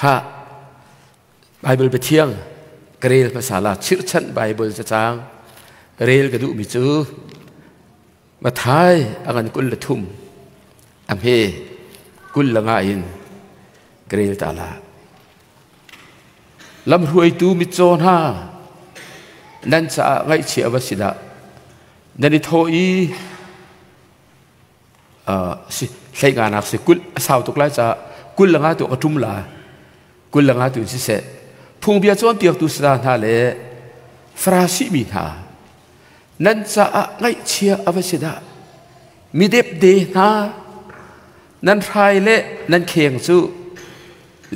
Kha Bible biathiang ka rel hmasa la. Chirhchanh Bible cacang rel ka duhmi cu Mathai a ngan 23 a hme 25 in ka rel ta la. Lamhruaitu mitcaw hna, nan caah ngaihchia va si dah! Nan i thawh i si hleinganak si 20 a sau tuk lai caah 25 tu ka ṭum la. 25 tu in siseh, phungbia cawnpiaktu sala hna le Farasi mi hna, nan caah ngaihchia a va si dah! Mi depde hna, nan hrai le nan kheng cu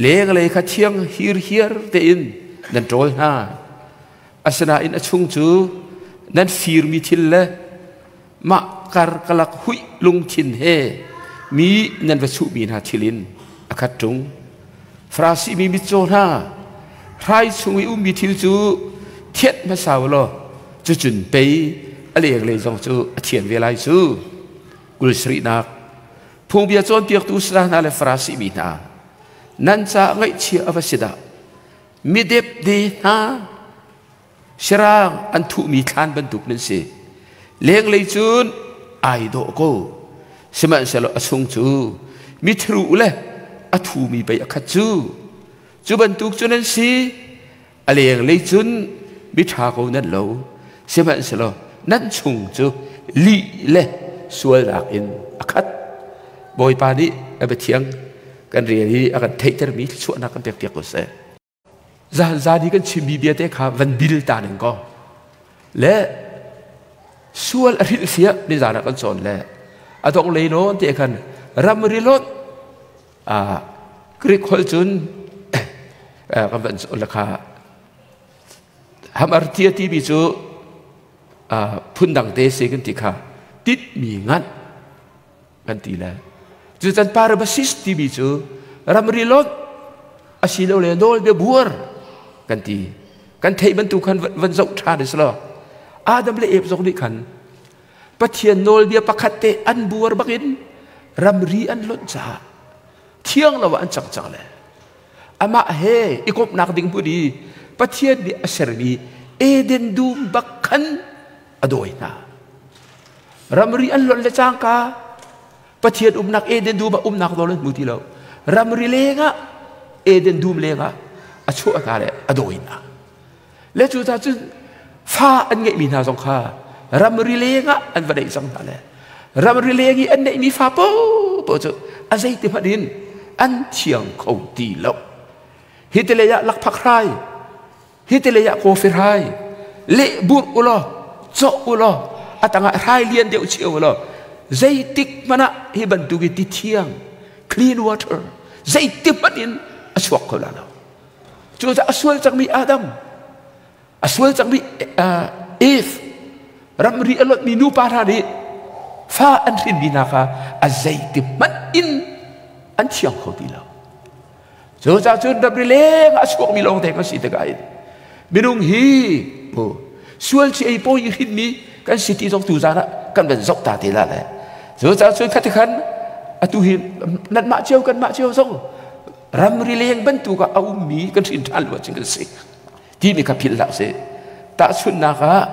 lenglei kha thiang hirhiar tein nan ṭawl hna, asinain a chung cu nan firmi thil le mah karkalak huih lungthin he mi nan va chuhmi hna thil in a khat ṭung. Farasi mi mitcaw hna, hrai chung i ummi thil cu thianh hmasa u law cucun pei a lenglei zong cu a thian ve lai cu. 27nak. Phungbia cawnpiaktu sala hna le Farasi mi hna, nan caah ngaihchia a va si dah! Mi depde hna, Sirang an thuhmi thlan bantuk nan si. Lenglei cun ai dawh ko, sihmanhsehlaw a chung cu mithru le a thumi pei a khat cu. Cu bantuk cu nan si. A lenglei cun miṭha ko nan lo, sihmanhsehlaw nan chung cu lih le sualnak in a khat. Bawipa nih a biathiang kan rel i a kan theihtermi thluachuahnak kan pekpiak ko seh. Zan zan i kan chimmi bia te kha van bil ta ning ko le sual a hrilh fiah ni zan ah kan cawn le a dong lei nawn te khan ramri lot a Greek holh cun kan van cawn le kha hamartia timi cu phundang te si kan ti kha titmi nganh kan ti le. Cucan parabasis timi cu ramri lot asilole nawlbia buar kan ti. Kan theih bantuk khan van zoh ṭhan a si lo. Adam le Eve zong nih khan Pathian nawlbia pakhat te an buar bakin ramri an lonh caah thiang lo ah an cang cang le amah he i komhnak ding hmun i Pathian nih a sermi Eden dum bak khan a dawi hna. Ramri an lonh le cangka Pathian umnak Eden dum ah umnak nawl an hmu ti lo. Ramri lengah, Eden dum lengah a chuah hna le a dawi hna. Le cu ta cun fa an ngeihmi hna zong kha ramri lengah an va neih cang hna le ramri leng i an neihmi fa paohpaoh cu a zeiti hmanh in an thiang kho ti lo. Hi ti lei ah lakphak hrai, hi ti lei ah kawfi hrai leh burh u law, cawh u law, a tangah hrai lian deuh cio u law, zeitik hmanh ah hi bantuk i ti thiang, clean water, zeitik hmanh in a chuak kho la lo. Cucaah a sual cangmi Adam, a sual cangmi Eve, ramri a lotmi nupa hna nih fa an hrinmi hna kha a zeiti hmanh in an thiang kho ti lo. Cucaah cun ramri leng ah a chuakmi lawng te kan si tikah hin minung hi sual chi ei pawi i hrinmi kan si ti zong tuzaan ah kan van zoh ta te la le. Cucaah cun khati khan atu hi nanmah cio kanmah cio zong ramri leng bantuk ah a ummi kan hrin ṭhan lo cing kan si timi kha philh hlah sih. Tahchunhnak ah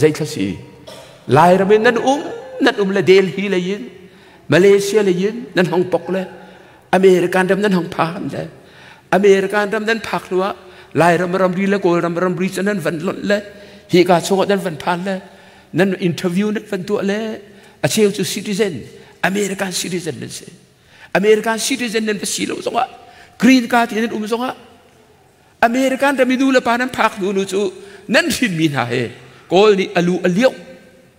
zeithla si Lairam in nan um, nan um le Delhi lei in, Malaysia lei in nan hong pok le American ram nan hong phan le American ram nan phak hnu ah Lairam ramri le Kawlram ramri cu nan van lonh le hi ka chungah nan van phan le nan interview nan van tuah le a cheu cu citizen, American citizen nan si. American citizen nan va si lo zongah, green card in nan um zongah, American ram i nu le pa nan phak hnu nu cu nan hrinmi hna he Kawl nih a lu a lioh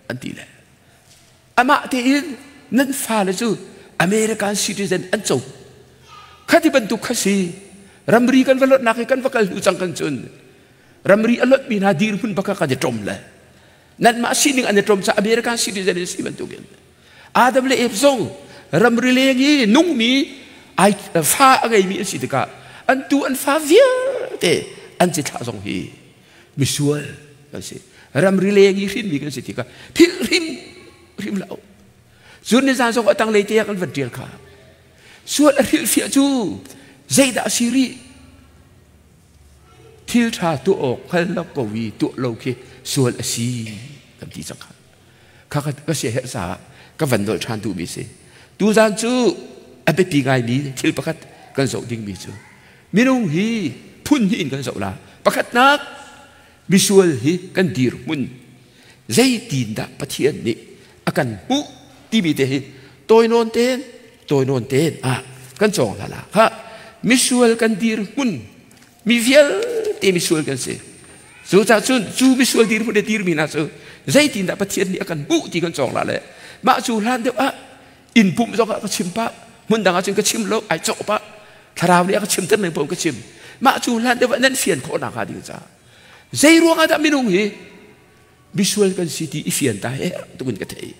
an ti le amah tein nan fale cu American citizen an co. Khati bantuk kha si. Ramri kan va lotnak hi kan va kal hnu cang kan cun ramri a lotmi hna dirhmun baka kan i ṭom le nanmah sining an i ṭom ca American citizen in si bantukin Adam le Eve zong ramri leng i nungmi ai fa a ngeimi an si tikah an tu an fa vialte an cithlah zong hi misual kan si. Ramri leng i hrinmi kan si tikah philh hrim hrim lo. Cun nizan zong a tanglei te ah kan van ṭial kha sual a hrilhfiah cu Zeidah a si rih? Thil ṭha tuah awk hngal lo ko i tuah lo khi sual a si kan ti cang kha. Kha ka siaherh caah ka van nolh ṭhan duhmi si. Tuzan cu a biapi ngaimi thil pakhat kan zoh dingmi cu minung hi phun hnih in kan zoh la. Pakhatnak misual hi kan dirhmun zeitindah Pathian nih a kan hmuh timi te hi tawinawn tein tawinawn tein ah kan cawng hna la kha misual kan dirhmun mi vialte misual kan si cucaah cun cu misual dirhmun le dirmi hna cu zeitindah Pathian nih a kan hmuh ti kan cawng la le mah cu hlan deuh ah inn pumh zong ah ka chim pah hmun dang ah cun ka chim lo ai cawh pah thlarau nih a ka chim ter ning paoh ka chim mah cu hlan deuh ah nan fian khawh nak hnga ding caah zei ruang ah dah minung hi misual kan si ti i fian ta he tukin ka thei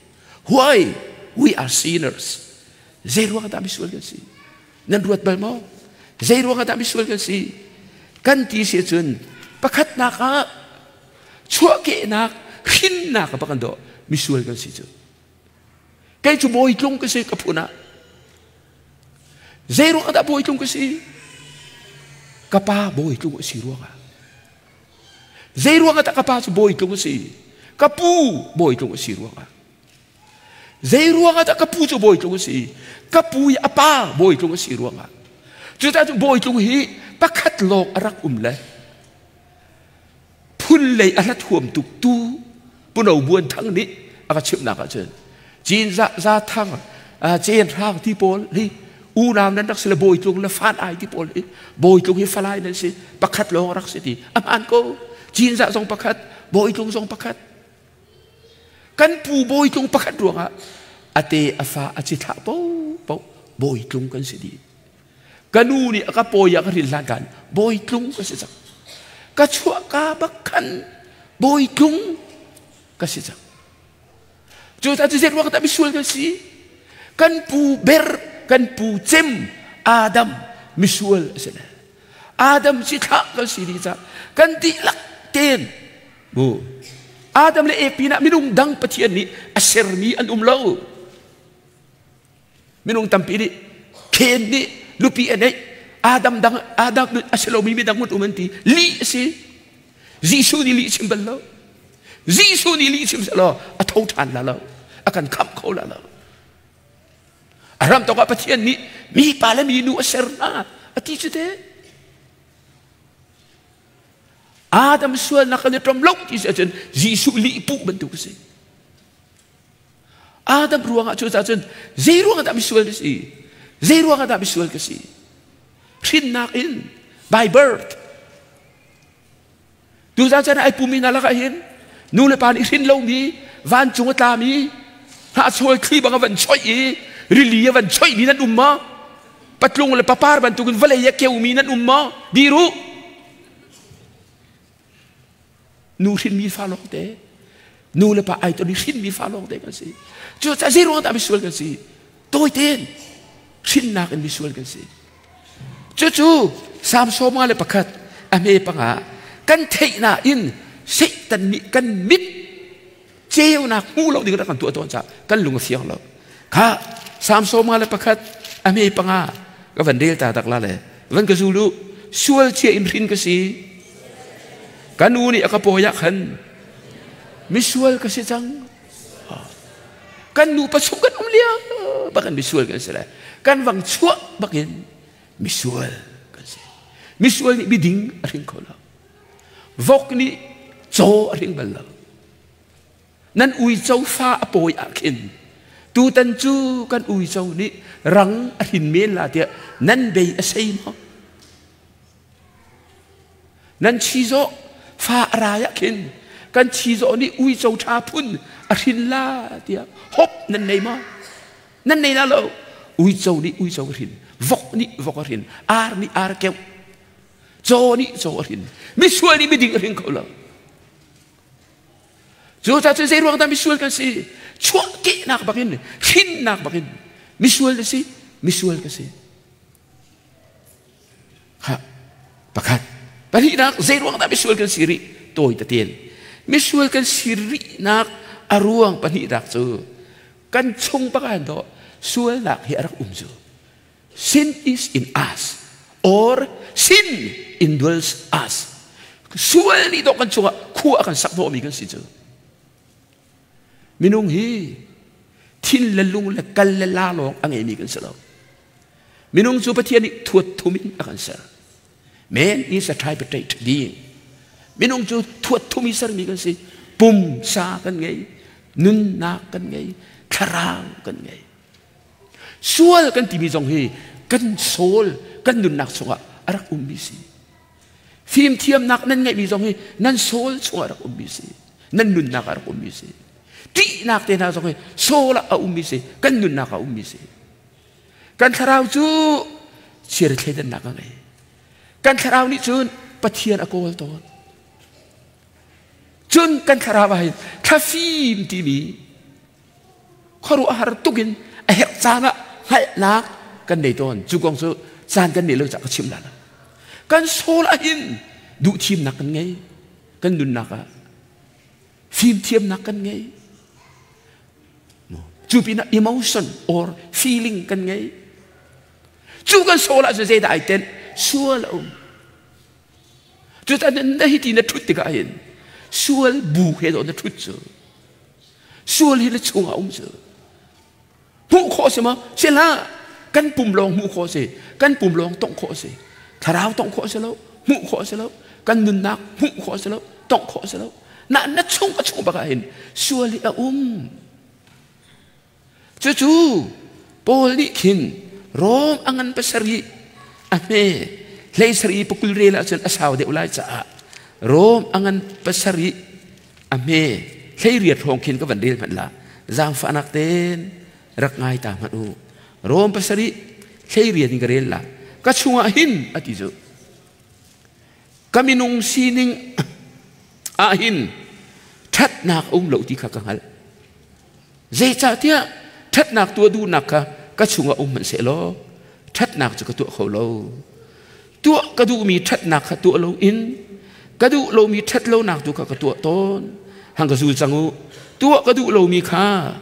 why we are sinners zei ruang ah dah misual kan si nan ruat bal maw zei ruang ah dah misual kan si kan ti si cun pakhatnak ah chuahkehnak hrinnak ah kan dawh misual kan si cu kei cu bawi tlung ka si ka phun ah zei ruang ah dah bawi tlung ka si ka pa bawi tlung a si ruangah zei ruang ah dah ka pa cu bawi tlung a si ka pu bawi tlung a si ruangah zei ruang ah dah ka pu cu bawi tlung a si ka pu i a pa bawi tlung a si ruangah cucaah cu bawi tlung hi pakhat lawng a rak um le phun lei a hlat huam tuk tu puno buan thang nih a ka chimhnak ahcun cin za za thang cen hrang ti pawl hi unau nan rak si le bawi tlung le fan ai ti pawl hi bawi tlung hi falai nan si pakhat lawng rak si ti a hmaan ko cin za zong pakhat bawi tlung zong pakhat Kan pu bawitlung pakhat ruangah a te a fa a ci thlah popo bawitlung kan si dih. Ka nu nih a ka pawi ah ka rin hlan kan bawitlung ka si cang. Ka chuah ka bak khan bawitlung ka si cang. Cu ta cu zei ruang dah misual kan si? Kan pu ber, kan pu cem Adam misual a si le. Adam ci thlah kan si dih cang. Kan dihlak ten Bu. Adam le Eve pinah minung dang Pathian nih a sermi an um lo. Minung tampi nih Cain nih nupi a neih Adam dang Adam a si lomi midang mun um an ti lih a si. Jesuh nih lih chim bal lo. Jesuh nih lih chim selaw a tho ṭhan la lo. A kan khamh kho la lo. A ram tawk ah Pathian nih mi pa le mi nu a ser hna a ti cu te. Adam sualnak kan i ṭom lo ti si ahcun Jesuh lihpuh bantuk a si. Adam ruangah cu cun zei ruangah dah misual ka si? Zei ruangah dah misual ka si? Hrinnak in by birth. Tuzan chan ai pumi hna lakah hin nu le pa nih hrin lomi vancung a tlami hnahchawl thli bang a van choih i rili a van choihmi nan um maw? Patlung le papar bantukin vawlei a keumi nan um maw? Dir u! Nu hrinmi fa lawng te nu le pa ai ton i hrinmi fa lawng te kan si. Cucaah zei ruang dah misual kan si? Tawi tein hrinnak in misual kan si. Cucu Salm 51 a hme panga kan theih nain Satan nih kan mit ceunak hmu lo ding rak kan tuah tawn caah kan lung a fiang lo. Kha Salm 51 a hme panga ka van rel ta tak la le van ka zulu sual chia in hrin ka si ka nu nih a ka pawi ah khan misual ka si cang kan nupa chung kan um lio bak in misual kan si lai kan vang chuah bakin misual kan si misual nih miding a hring kho lo vok nih caw a hring bal lo nan uico fa a pawi ah khin tutan cu kan uico nih rang a hrin men la tiah nan bei a sei maw Nan chizawh fa a rai ah khin kan chizawh nih uico ṭha phun a hrin la tiah hop nan nei maw? Nan nei la lo. Uico nih uico a hrin, vok nih vok a hrin, ar nih ar keuh, caw nih caw a hrin. Misual nih miding a hring kho lo. Cucaah cun zei ruang dah misual kan si? Chuahkehnak bakin, hrinnak bakin misual na si, misual ka si. Ha, pakhat. Pahnihnak, zei ruang dah misual kan si rih? Tawi tatin. Misual kan si rihnak a ruang pahnihnak cu kan chung pakan do sualnak hi a rak um cu. Sin is in us. Or sin indwells us. Sual nih dawh kan cungah khua a kan sak hnawhmi kan si cu. Minung hi thin le lung le kal le la lawng a ngeimi kan si lo. Minung cu Pathian nih thuat thum in a kan ser. Man is a tripartite being. Minung cu thuat thum i sermi kan si. Pumsa kan ngei, nunnak kan ngei, thlarau kan ngei. Sual kan timi zong hi kan soul, kan nunnak chungah a rak ummi si. Fimthiamnak nan ngeihmi zong hi nan soul chungah a rak ummi si. Nan nunnak ah a rak ummi si. Ṭihnak te hna zong hi soul ah a ummi si. Kan nunnak ah a ummi si. Kan thlarau cu chiar thleidannak a ngei. Kan thlarau nih cun Pathian a kawl tawn. Cun kan thlarau ah hin thlafim timi khuaruahhar tuk in a herh caan ah hngalhnak kan nei tawn. Cu kong cu caan kan neih lo caah ka chim la lo. Kan soul ah hin duhthimnak kan ngei. Kan nunnak ah fimthiamnak kan ngei. Cu pinah emotion or feeling kan ngei. Cu kan soul ah cun zeidah ai tenh? Sual a um. Cucaah na hiti na ṭhut tikah hin sual bu he dawh na ṭhut cu. Sual hi na chungah um cu. Hmuh khawh si maw? Si hlah. Kan pum lawng hmuh khawh si. Kan pum lawng tongh khawh si. Thlarau tongh khawh si lo. Hmuh khawh si lo. Kan nunnak hmuh khawh si lo. Tongh khawh si lo. Na na chung a chung bak ah hin sual hi a um. Cucu Paul nih khin Rom a ngan pasarih a hme hlei sarih pakul rel ahcun a sau deuh lai caah Rom a ngan pasarih a hme hlei riat hrawng khin ka van rel hmanh la zaangfahnak ten rak ngai ta hmanh u. Rom pasarih hlei riat in ka rel la ka chungah hin a ti cu ka minung sining ah hin ṭhatnak um lo ti kha ka hngalh. Zeicahtiah ṭhatnak tuah duhnak kha ka chungah um hmanhsehlaw ṭhatnak cu ka tuah kho lo. Tuah ka duhmi ṭhatnak kha tuah loin ka duh lomi ṭhat lonak tu kha ka tuah tawn. Hang ka zul cang u. Tuah ka duh lomi kha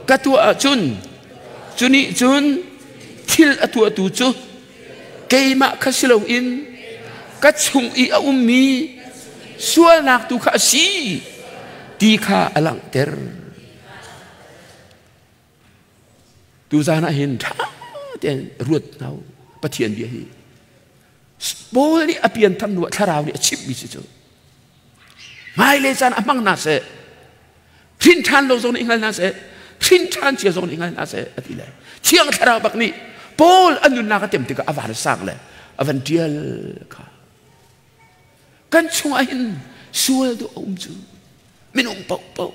ka tuah ahcun cu nih cun thil a tuahtu cu keimah kha si loin ka chung i a ummi sualnak tu kha a si ti kha a langhter. Tuzan ah hin ṭha tein ruat hna u Pathian bia hi. Paul nih a pianthar hnu ah thlarau nih a chimhmi si cu. Hmailei caan a hmang hna seh. Hrin ṭhan lo zong nih hngal hna seh. Hrin ṭhan cia zong nih hngal hna seh a ti le. Thiang thlarau bak nih Paul a nunnak a tem tikah a van sang le a van ṭial kha. Kan chungah hin sual duh a um cu minung paohpaoh.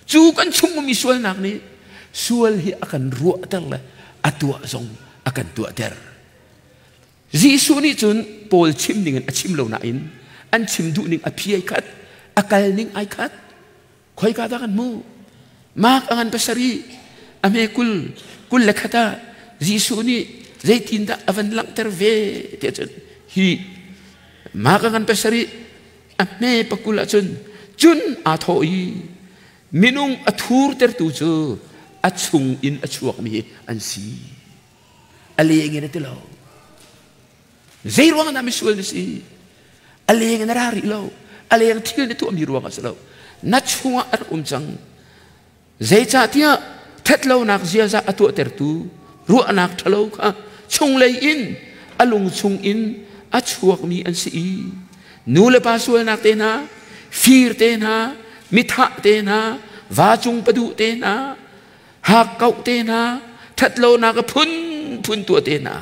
Cu kan chung ummi sualnak nih sual hi a kan ruahter le a tuah zong a kan tuahter. Jesuh nih cun Paul chim ning in a chim lo nain an chim duh ning a phi ai khat, a kal ning ai khat. Khoika dah kan hmuh? Mark a ngan pasarih, a hme kul, kul le khat ah Jesuh nih zeitindah a van langhter ve tiah cun hi Mark a ngan pasarih, a hme pakul ahcun cun aa thawh i minung a thurtertu cu a chung in a chuakmi hi an si. A leng in a ti lo. Zei ruang dah misual na si? A leng in a ra rih lo. A leng thil na tuahmi ruang ah si lo. Na chungah a rak um cang. Zeicahtiah ṭhatlonak ziaza a tuahtertu ruahnak ṭhalo kha chunglei in a lung chung in a chuakmi an si i nu le pa sualnak te hna, fir te hna, mithah te hna, va cung paduh te hna, hakkauh te hna, ṭhatlonak a phunphun tuah te hna,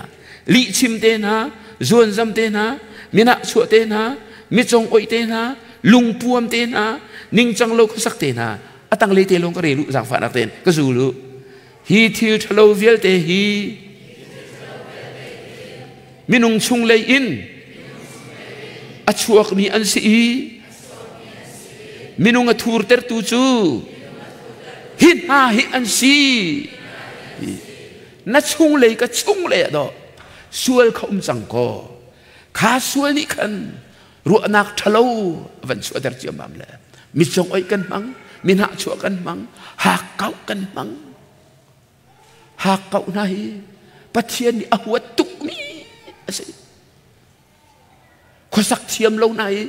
lihchim te hna, zuanzam te hna, minah chuah te hna, micong oih te hna, lungpuam te hna, ningcang lo khuasak te hna, a tanglei te lawng ka rel u, zaangfahnak tein ka zul u. Hi thil ṭhalo vialte hi minung chunglei in a chuakmi an si i minung a thurtertu cu hi hna hi an si. Na chunglei ka chunglei ah dawh sual kha um cang kaw kha sual nih khan ruahnak ṭhalo a van chuahter ciammam le micong oih kan hmang minah chuah kan hmang hakkauh kan hmang. Hakkauh hna hi Pathian nih a huat tukmi a si. Khuasak thiam lo na i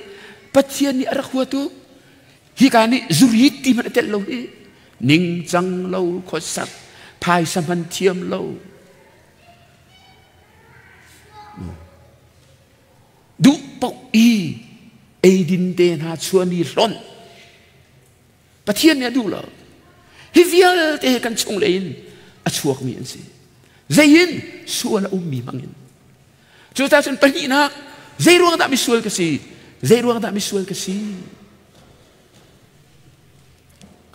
Pathian nih a rak hua tuk. Hika nih zurit ti hmanh a telh lo hi. Ningcang lo khuasak, phaisa hman thiam lo. Duh paoh i eidin te hna chuan i hlonh. Pathian nih a duh lo. Hi vialte hi kan chung lei in a chuakmi an si. Zei in sual a ummi hmangin. Cucaah cun pahnihnak, zei ruang dah misual ka si? Zei ruang dah misual ka si?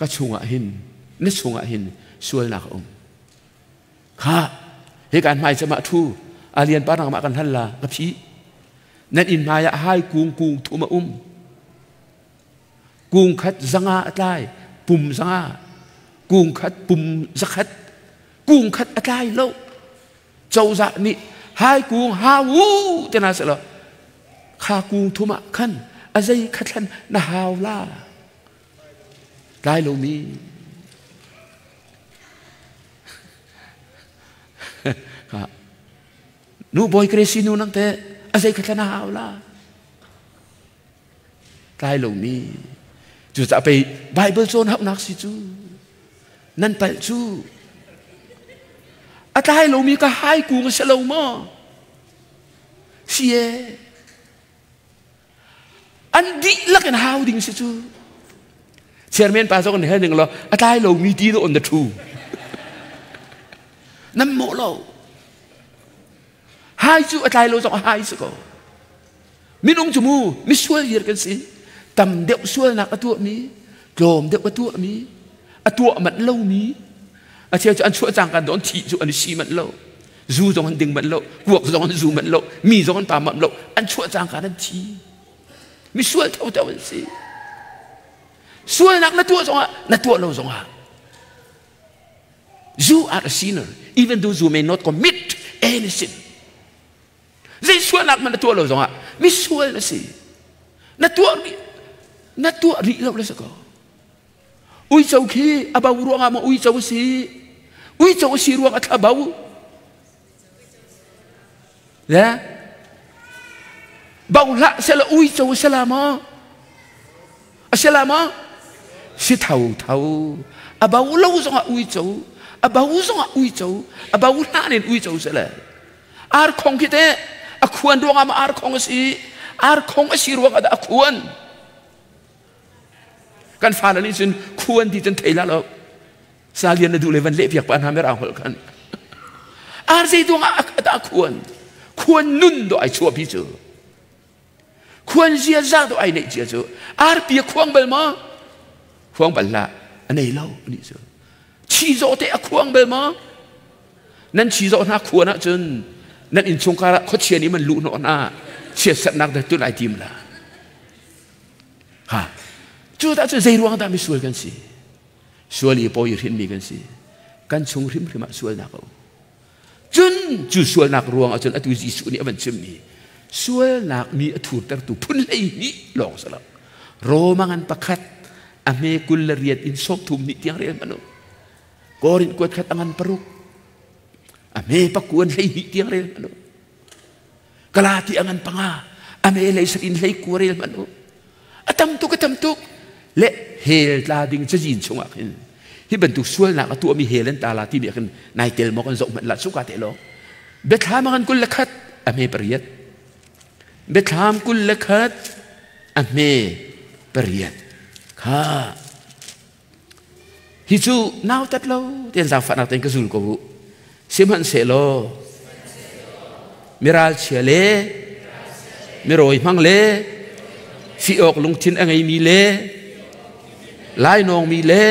Ka chungah hin, na chungah hin sualnak a um. Kha, hi kan hmai cem ah thu, alian pa nangmah kan hal la, ka phi. Nan inn hmai ah hai kung kung thum a um. Kung khat zanga a tlai, pum zanga. Kung khat pum zakhat. Kung khat a tlai lo. Cozah nih hai kung hau u te na selo. Kha kung thum ah khan a zei khathlan na hau la. Tlai lo mi. Nu boy kresi nu nang te a zei khathlan na hau la. Tlai lomi cucaah pei Bible cawn hauhnak si cu nan palh cu a tlai lomi ka hai kung a si lo maw si e an dihlak in hau ding si cu chairman pa zong hel ning law a tlai lomi ti on the true nan mawh lo hai cu a tlai lo zong a hai si ko Minung cu mu misual viar kan si. Tam deuh sualnak a tuahmi, tlawm deuh a tuahmi, a tuah manh lomi, a cheu cu an chuah cang kan don thih cu an i si manh lo. Zu zong an ding manh lo, kuak zong an zu manh lo, mi zong an pa manh lo, an chuah cang kan an thi. Misual thotho an si. Sualnak na tuah zongah, na tuah lo zongah, you are a sinner, even though you may not commit any sin. Zei sualnak hmanh na tuah lo zongah misual na si. Na tuah rih na tuah rih lo le si ko. Uico khi a bo ruangah maw uico a si? Uico a si ruang a thla bo. Le bo hlah sela uico a si la maw? A si la maw? Si tho tho. A bo lo zongah uico, a bo zongah uico, a bo hlah nin uico si le. Arkhong khi teh a khuan ruangah ma arkhong a si? Arkhong a si ruangah dah a khuan? Kan fale nih cun khuan ti cun thei la lo. Salian na duh le van leh piak pa hna mer ang holh khan. Ar zei duangah a khuan? Khuan nun do ai chuah pi cu. Khuan zia za do ai neih cia cu. Arpi a khuang bal ma? Khuang bal la. A nei lo ni cu. Chi zawh te a khuang bal ma? Nan chi zawh hna khuan ahcun nan innchungkhar ah khuachia nih man luh hnawh hna chiatserhnak dah tun ai tim la. Ha. Cu dah cu zei ruang dah misual kan si? Sual i pawi hrinmi kan si. Kan chung hrimhrim ah sualnak a um. Cun cu sualnak ruang ahcun atu Jesuh nih a van chimmi sualnak mi a thurtertu phun 12 lawng si lo. Roma ngan pakhat a hme 28 in 30 nih tiang rel hmanh u. Korin kuat khat a ngan paruk a hme pakuan 12 tiang rel hmanh u. Galati a ngan panga a hme lei sarin hlei kua rel hmanh u. A tam tuk a tam tuk le hell tla ding cazin chungah khin hi bantuk sualnak a tuahmi hell an ta la timi ah khin nai tel maw kan zoh hmanh la suka te lo biathlam a ngan 21 a hme pariat biathlam 21 a hme pariat kha Hi cu nautat lo tein zaangfahnak tein ka zul ko u. Sihmanhsehlaw miralchia le mirawi hmang le si awk lungthin a ngeimi le lainawngmi le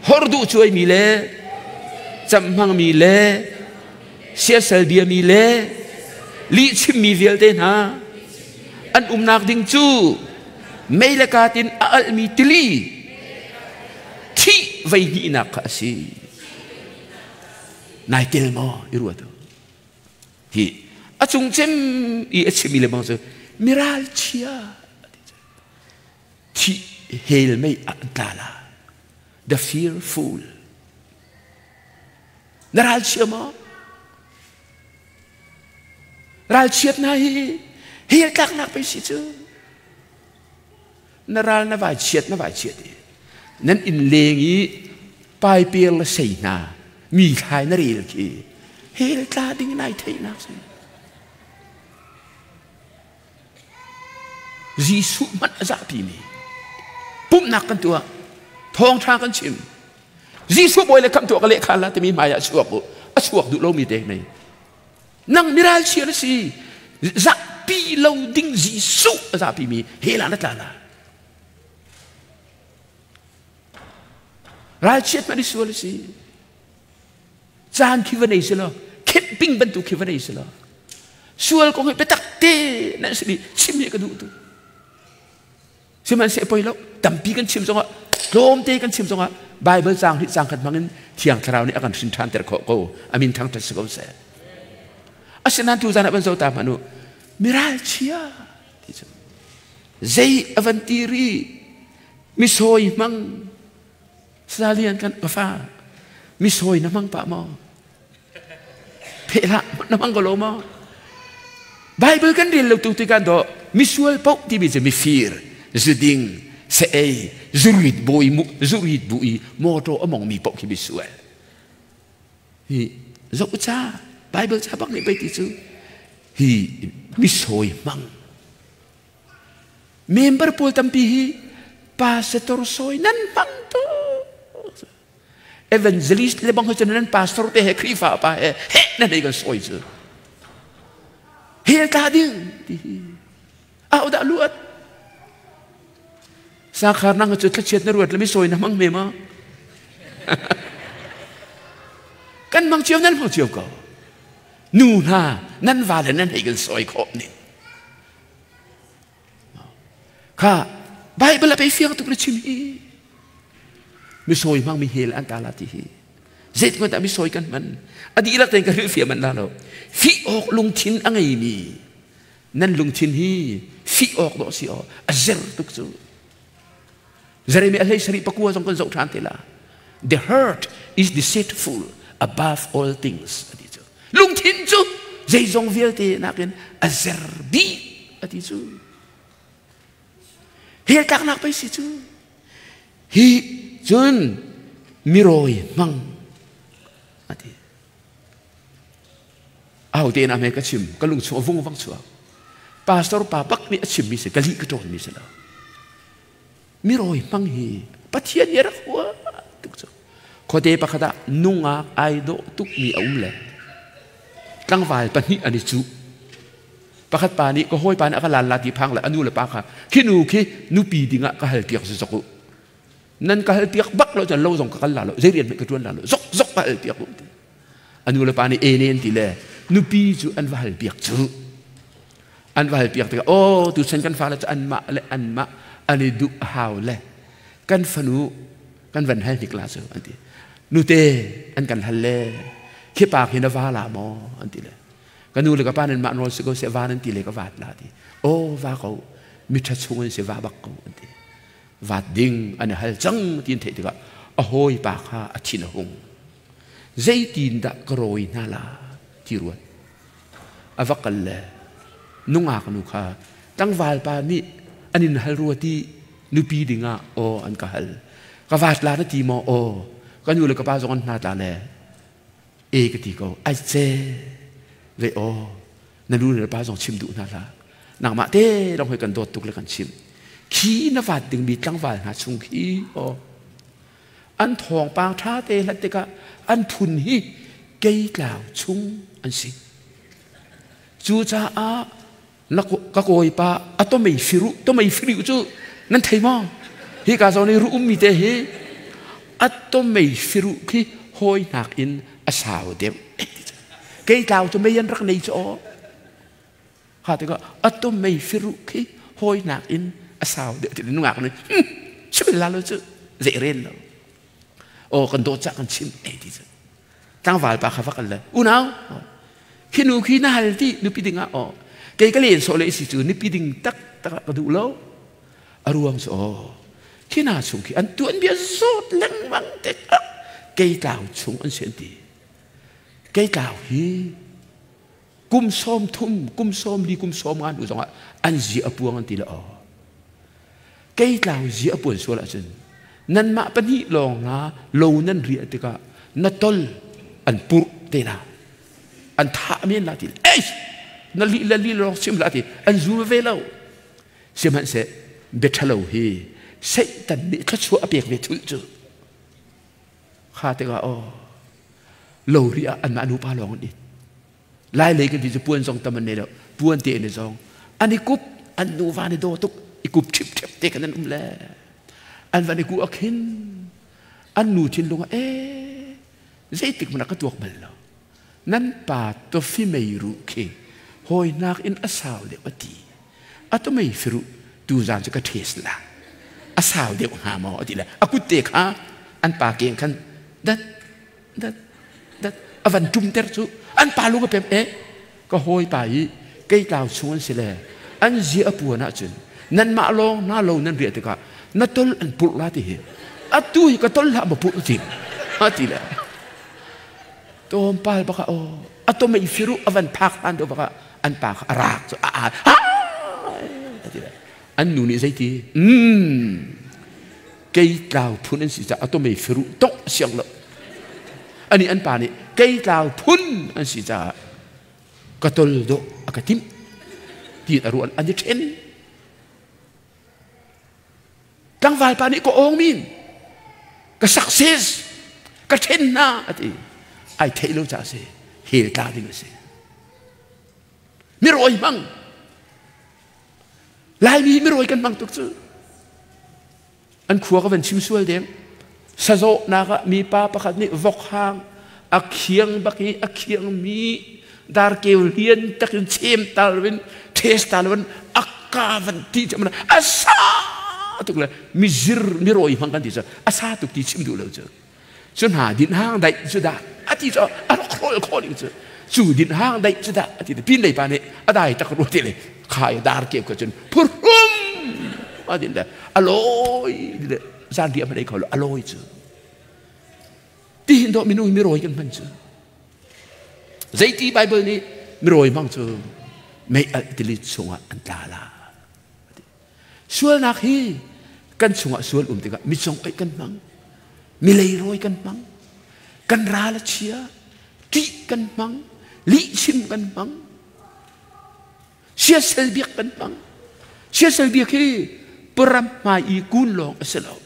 horduh cuaimi le camh hmangmi le siasal biami le lihchimmi vialte hna an umnak ding cu mei le katin a alhmi tili thih vei hnihnak kha a si nai tel maw i ruat hi a cung cem i a chimmi le bang cu miral chia thih hel mei ah an tla la the fearful na ral chia maw? Ralchiat hna hi hel tlaknak pei si cu. Na ral na vai chiat na vai chiat i nan inn leng i paipir le sei hna mi thlai na rel khi hel tla ding nai theihnak si. Jesuh hmanh a zahpi mi pumhnak kan tuah thawngṭha kan chim Jesuh bawi le khamh tuah ka lehkha la timi hmai ah chuak u a chuak duh lomi te mei nang miral chia na si zahpi lo ding Jesuh a zahpi mi he la na tla la ralchiat hmanh i sual a si caan khi va nei si lo camping bantuk khi va nei si lo sual kong hi biatak te nan si chim hi ka duh tu sihmanhseh poi lo tampi kan chim zongah tlawmte kan chim zongah Bible caang hi caang khat hmangin Thiang Thlarau nih a kan hrin ṭhan ter khawh ko amin thangṭhat si ko seh asinain tu zan ah van zo ta hmanh u miral chia ti cu zei a van ti ri misawi hmang Salian kan ka fa misawi na hmang pah maw Pheh hlah na hmang ko lo maw Bible kan rel lo tu tikah do misual paoh timi cu mifir zuding se ei zurit bawi mu zurit bu i motor a mong mi paoh khi misual hi zoh ca Bible ca bak nih pei ti cu hi misawi hmang Member pawl tampi hi pastor sawi nan hmang tuk. Evangelist le bang cu nan pastor te he Khrihfa pa he he nan ei kan sawi cu. Hel ta ding ti hi. Au dah luat. Sakhar nang cu thlachiat na ruat le mi sawi na hmang me ma. Kan hmang cio nan hmang cio ko. Nu hna nan va le nan hei kan sawi khawh ning. Kha Bible a pei fiang tuk na chim hi. Misawi hmang mi hel an ta la ti hi. Zeitluk dah misawi kan hman. A dihlak tein ka hrilhfiah manh la lo. Fih awk lungthin a ngeimi nan lungthin hi fih awk dawh si aw a zer tuk cu. Jeremiah hlei sarih pakua zong kan zoh ṭhan te la. The heart is deceitful above all things ati cu. Lungthin cu zeizong vialte nakin a zer bik ati cu. Hel tlaknak pei si cu. Hi cun mirawi hmang ati. Aho te na me ka chim ka lung chung a vung vang chuak. Pastor pa bak nih a chimmi si ka lih ka ṭawnmi si lo. Mirawi hmang hi Pathian nih a rak hua tuk cu. Khuate pakhat ah nungak ai dawh tukmi a um le tlangval pahnih an i cuh. Pakhat pa nih ka hawipa nih a ka lan la ti phang le a nu le pa kha khi nu khi nupi dingah ka hal piak zok u. Nan ka hal piak bak lo cun lo zong ka kal la lo zei rian hmanh ka ṭuan la lo zok zok ka hal piak u ti. A nu le pa nih e nen ti le nupi cu an va hal piak cu. An va hal piak tikah aw tuchan kan fale cu anmah le anmah an i duh hau le kan fanu kan van hal hnik la cu an ti. Nute an kan hal le khi pa khi na va la maw an ti le ka nu le ka pa nan mah nawl si ko seh va nan ti le ka vat la ti. Aw va ko miṭha chung in si va bak ko an ti. Vat ding an i hal cang ti an theih tikah a hawipa kha a thin a hung. Zeitindah ka rawi hna la ti ruat. A va kal le nungak nu kha tlangval pa nih an in hal rua ti nupi dingah aw an ka hal. Ka vat la na ti maw? Aw. Ka nu le ka pa zong an hna tla le e ka ti ko. Ai ce ve aw na nu le pa zong chim duh hna hlah. Nangmah te lawng hoi kan dawt tuk le kan chim. Khi na vat dingmi tlangval hna chung khi aw an thawngpang ṭha te hlat tikah an phun hi keitlau chung an si. Cucaah ka kawipa a tomei firu tomei firu cu nan thei maw? Hi ka zawn i ru ummi te hi a tomei firu khi hawi nakin a sau deuh. Keitlau cu mei an rak nei cu aw. Kha tikah a tomei firu khi hawi nakin a sau deuh ti nungak nih chim la lo cu zei ren lo. Aw kan dawt cah kan chim ei ti cu. Tlangval pa kha va kal le unau khi nu khi na hal ti nupi ding ah aw kei ka len sawh le si cu nupi ding tak tak ah ka duh lo a ruang cu aw khi na chung khi an tuan bia zawt lengmang te kei tlau chung an si an ti kei tlau hi. Kum 30, kum 40, kum 50 hnu zongah an zi a puang an ti le aw. Kei tlau zi a puan sual ahcun nanmah pahnih lawng na lo nan riah tikah na tol an purh te la. An thah men la ti. Ei! Na li le li lawng sim la ti. An zu ve lo. Sihmanhseh bia ṭhalo hi Satan nih thluachuah a pek ve thulh cu. Kha tikah aw lo ri ah anmah nupa lawng an it. Lai lei kan ti cu puan zong tam an nei lo. Puan te an i zawng. An i kup, an nuva an i daw tuk. I kup ṭhipṭhep te khan an um le. An van i ku a khin. An nu thinlung ah ee zeitik hmanh ah ka tuak bal lo. Nan pa tawfi mei ruh khi hawinak in a sau deuh a ti. A tumei firuh tuzaan cu ka ṭhes la. A sau deuh hnga maw a ti le a kut te kha an pa keng khan dat dat dat a van ṭumter cu an pa lung a pem e ka hawipa i kei tlau chung an si le an zia a puan ahcun nanmah lawng na lo nan riah tikah na tol an purh la ti hi atu hi ka tol hlah ma purh ti a ti le Tlawmpal bak ah aw a tom i firu a van phak hlan deuh bak ah an pa kha a rak cu a a ti le an nu nih zeiti kei tlau phun an si caah a tom i firu tok siang lo ani an pa nih kei tlau phun an si caah ka tol dawh a ka timh tiin a ruah an i ṭhen. Tlangval pa nih ka awng min ka success ka ṭhen hna a ti. Ai theih lo caah a si. Hell tla ding a si. Mirawi hmang. Laimi mirawi kan hmang tuk cu. An khua ka van chim sual deng. Sazawhnak ah mipa pakhat nih vok hang a khiang bak i a khiangmi darkeu lian takin chem tal in test tal in akka van ti cu a sa tuk le mizir mirawi hmang kan ti cu a sa tuk ti chim duh lo cu cu hna din hang daih cu dah a ti cu a rak hrawl khawh ding cu cu din hang daih cu dah a ti pin lei pa nih a dai tak ru ti le khai dar ke ko cun phurhum a din le a lawi le zan riah hmanh ei kho lo a lawi cu ti hin dawh minung mirawi kan hman cu zeiti Bible nih mirawi hmang cu mei alh tili chungah an tla la. Sualnak hi kan chungah sual um tikah mi cung oih kan hmang, mi leirawi kan hmang, kan ral a chia, ṭih kan hmang, lihchim kan hmang, siasal biak kan hmang. Siasal biak hi param hmai i kun lawng a si lo.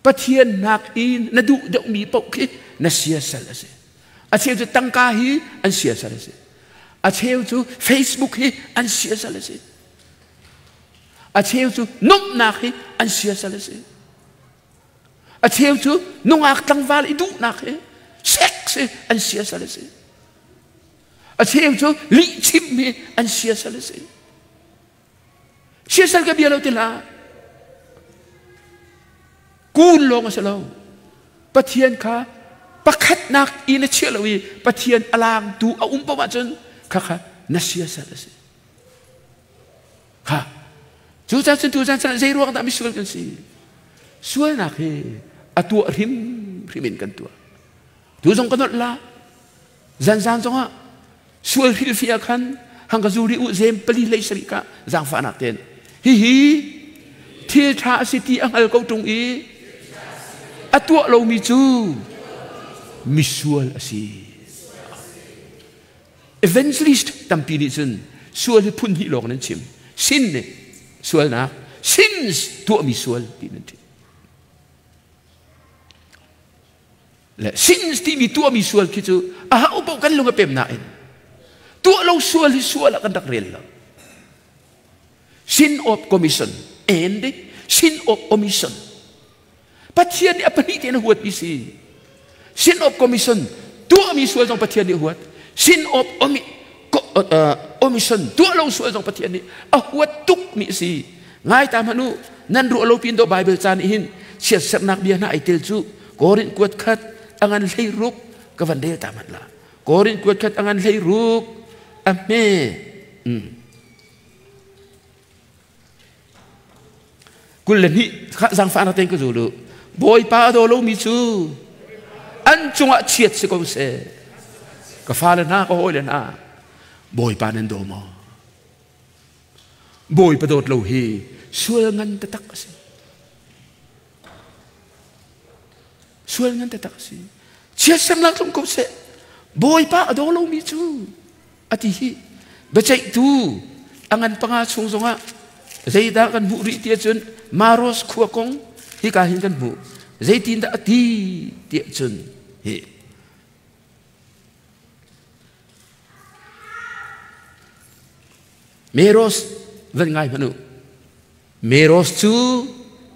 Pathian nak in na duh deuhmi paoh khi na siasal a si. A cheu cu tangka hi an siasal a si. A cheu cu Facebook hi an siasal a si. A cheu cu nuamhnak hi an siasal a si. A cheu cu nungak tlangval i duhnak hi sex hi an siasal a si. A cheu cu lihchim hi an siasal a si. Siasal ka bia lo ti hlah. Kun lawng a si lo. Pathian kha pakhatnak i na chiah lo i Pathian a laangtu a um paoh ahcun khakha na siasal a si. Kha cu caan cun tu caan cun zei ruang dah misual kan si? Sualnak hi a tuah hrimhrim in kan tuah. Tu zong ka nolh la. Zanzan zongah sual hrilhfiah khan hang ka zuri u zem pali hlei sarih ka zaangfahnak ten hihi thil ṭha a si ti a hngal ko ṭung i a tuah lomi cu misual a si. Evangelist tampi nih cun sual hi phun hnih lawng nan chim. Sin nih sualnak, sins tuahmi sual ti nan chim. Le sins timi tuahmi sual khi cu a hau paoh kan lung a pem nain tuah lo sual hi sual ah kan rak rel lo. Sin of commission and sin of omission. Pathian nih a pahnih tein a huatmi si. Sin of commission tuahmi sual zong Pathian nih a huat. Sin of omission tuah lo sual zong Pathian nih a huat tukmi a si. Ngai ta hmanh u, nan ruah lo pin do Bible ca nih hin chiatserhnak bia hna ai tel cu Korin kuat khat a ngan 16 ka van rel ta hmanh la. Korin kuat khat a ngan 16 a hme. 22 kha zaangfahnak tein ka zul u. Bawipa a daw lomi cu an cungah chiat si ko seh. Ka fale hna, ka hawile hna. Bawipa nan daw maw? Bawipa dawt lo hi sual ngan taktak a si. Sual ngan taktak a si. Chiatsernak tlung ko seh. Bawipa a daw lomi cu a ti hi biaceihtu a ngan panga chung zongah zeidah kan hmuh rih ti ahcun Maros khua kong hika hin kan hmuh. Zeitindah a ti ti ahcun hi Meros van ngai hmanh u. Meros cu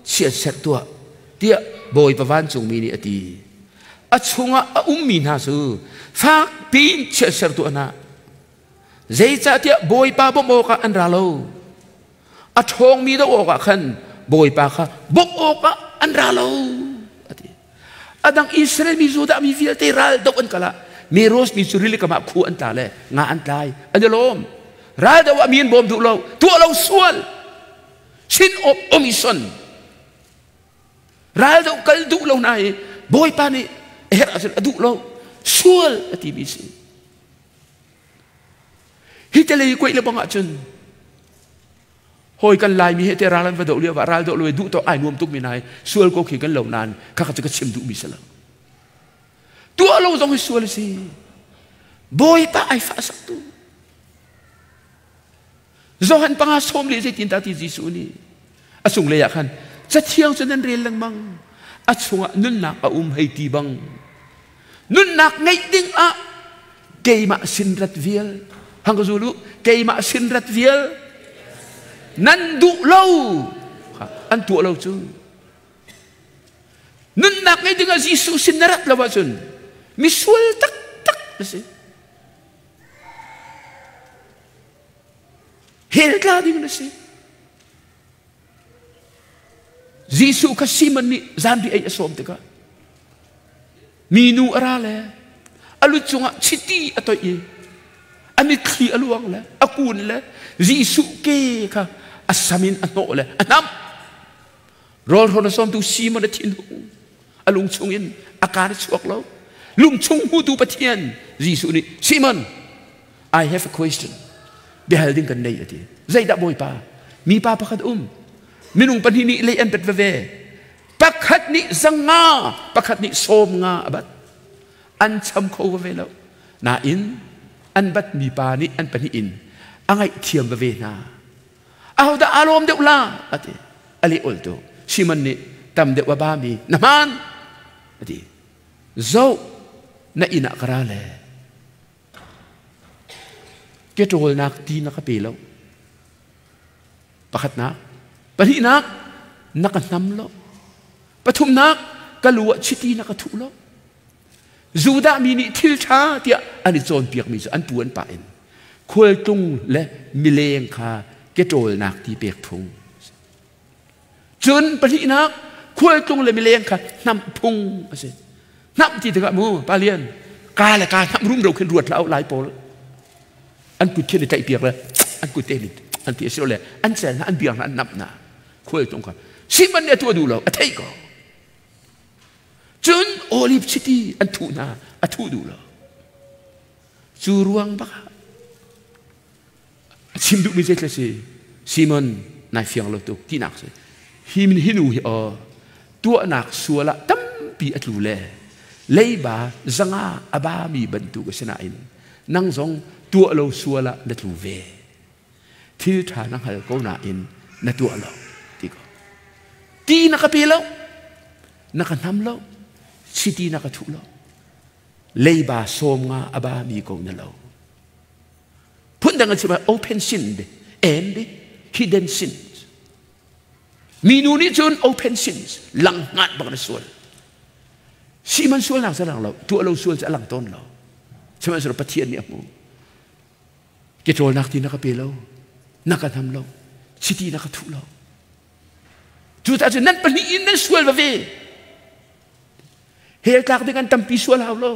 chiatserh tuah tiah Bawipa vancungmi nih a ti. A chungah a ummi hna cu fak piin chiatserh tuah hna. Zeicahtiah Bawipa bawmh awkah an ra lo. A ṭhawngmi doh awkah khan Bawipa kha bawmh awkah an ra lo. A ti. A dang Israel mi Judah mi vialte ral doh an kal ah Meros mi cu rili kam ah khu an tla le nga an tlai. An i lawm. Ral doh ah mi an bawm duh lo. Tuah lo sual. Sin of omission. Ral doh kal duh lo hna hi Bawipa nih a herh ahcun a duh lo. Sual a ti mi si. Hi te lei kuaih le bang ahcun hawi kan Laimi he te ral an va doh lio ah ral doh lo duh to ai nuam tuk mi nai sual ko khi kan lo nain khakha cu ka chim duh mi si lo. Tuah lo zong hi sual a si. Bawipa ai fah sak tu. Johan panga sawm le zeitin ta ti Jesuh nih a cung lei ah khan cathiang cu nan rel lengmang a chungah nunnak a um hei ti bang nunnak ngeih ding ah keimah sin rat vial hang ka zulu keimah sin rat vial nan duh lo an tuah lo cu nunnak ngei ding ah Jesuh sin na rat lo ahcun misual taktak na si Hell tla ding na si. Jesuh kha Simon nih zanri ei a sawm tikah minu a ra le a lu cungah chiti a toih i a mitthli a luang le a kun le Jesuh ke kha a sam in a hnawh le a hnamh. Rawlhrawn a sawmtu Simon a thinhung a lung chungin a kaan a chuak lo. Lungchung hmutu Pathian Jesuh nih Simon I have a question. Biahal ding kan nei a ti. Zeidah Bawipa? Mipa pakhat um. Minung pahnih nih lei an pet veve. Pakhat nih zanga, pakhat nih sawm nga a bat. An cham kho veve lo. Nain an bat mi pa nih an pahnih in a ngaihthiam veve hna. Ahodah aa lawm deuh la? A ti. A leh ol tu. Simon nih tam deuh a ba mi na hmaan a ti. Zoh na inn ah ka ra le ke ṭawlnak ti na ka pe lo. Pakhatnak. Pahnihnak, na ka hnam lo. Pathumnak, ka lu ah chiti na ka thuh lo. Judah mi nih thil ṭha tiah an i cawnpiakmi cu an pu an pa in khualtlung le mileng kha ke ṭawlnak ti pek phung. Cun pahnihnak, khualtlung le mileng kha hnamh phung a si. Hnamh ti tikah mu pa lian ka le ka hnamh rumro khin ruat hlah lai pawl an kut khin i tlaih piak le an kut te an ti a si le an cel hna an biang hna an namh hna khualtlung kha Simon nih a tuah duh lo a theih ko Cun olive chiti an thuh hna, a thuh duh lo. Cu ruang bak ah a chim duhmi zeitlai si Simon nai fiang lo tuk tinak si. Hi min hi nu hi aw tuahnak sual ah tampi a tlu le leiba zanga a bami bantuk a si nain nang zong tuah lo sual ah na tlu ve. Thil ṭha na hngal ko nain na tuah lo ti ko. Ti na ka pe lo, na ka hnam lo, chiti na ka thuh lo. Leiba sawm nga a ba mi ko na lo. Phundang an chim open sin de, and hidden sin. Minu nih cun open sins lang ngat bak na sual. Siman sualnak cu lang lo, tuah lo sual cu a lang tawn lo. Sihmanhsehlaw Pathian nih a hmu. Ke ṭawlnak ti na ka pe lo, na ka hnam lo, chiti na ka thuh lo. Cucaah cun nan pahnih in nan sual va ve. Hell tlak ding an tampi sual hau lo.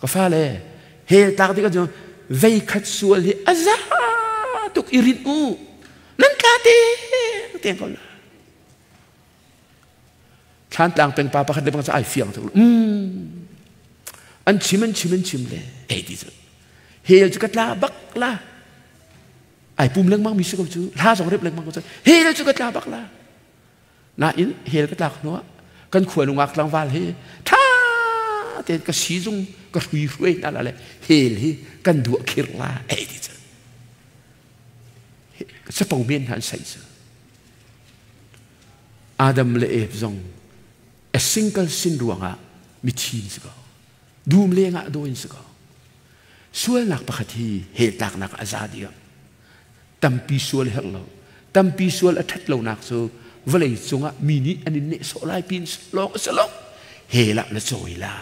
Ka fale, hell tlak ding an vei khat sual hi a za tuk i rinh u. Nan tla te te ko la. Thlantlang peng pa pakhat le bang ai fiang tuk. An chim an chim an chim le ei ti cu. Hell cu ka tla bak la. Ai pum lengmang mi si ko cu. Hla zong rep lengmang ko cu. Hell cu ka tla bak la. Nain hell ka tlak hnuah kan khua nungak tlangval hi tha tein ka sizung ka hrui hruai hna la le hell hi kan duah khir la ei ti cu. Capo men hna an saih cu. Adam le Eve zong a single sin ruangah mithi an si ko. Dum lengah dawi an si ko. Sualnak pakhat hi hell tlaknak a za diam. Tampi sual herh lo. Tampi sual a ṭhat lonak cu vawlei cungah mi nih an in nehsawh lai pin lawng a si lo. Hell ah na cawi la.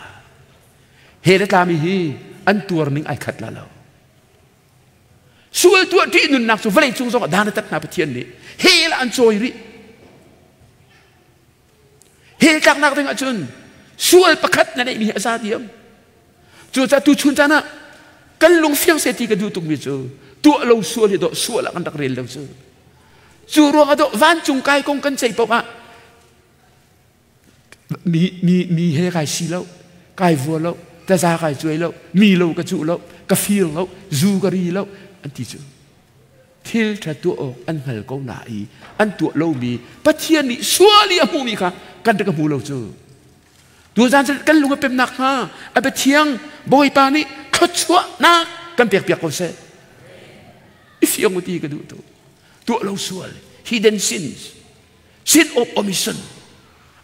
Hell a tlami hi an tuar ning ai khat la lo. Sual tuah ṭih nunnak cu vawlei cung zongah dan a tat hna Pathian nih. Hell ah an cawi rih. Hell tlaknak ding ahcun sual pakhat na neihmi hi a za diam. Cucaah tuchun caan ah kan lung fiang seh ti ka duh tukmi cu tuah lo sual hi dawh sual ah kan rak rel lo cu. Cu ruang ah dawh vancung kai kong kan ceih paoh ah mi, mi, mi he kai si lo, kai vua lo, taza kai cuai lo, mi lo ka cuh lo, ka fir lo, zu ka ri lo, an ti cu. Thil ṭha tuah awk an hngal ko na i an tuah lomi Pathian nih sual i a hmuhmi kha kan rak hmu lo cu. Tuzaan kan lung a pem nakhnga a biathiang Bawipa nih thluachuahnak kan pekpiak ko seh. I fiang u ti ka duh tu. Tuah lo sual, hidden sins, sin of omission.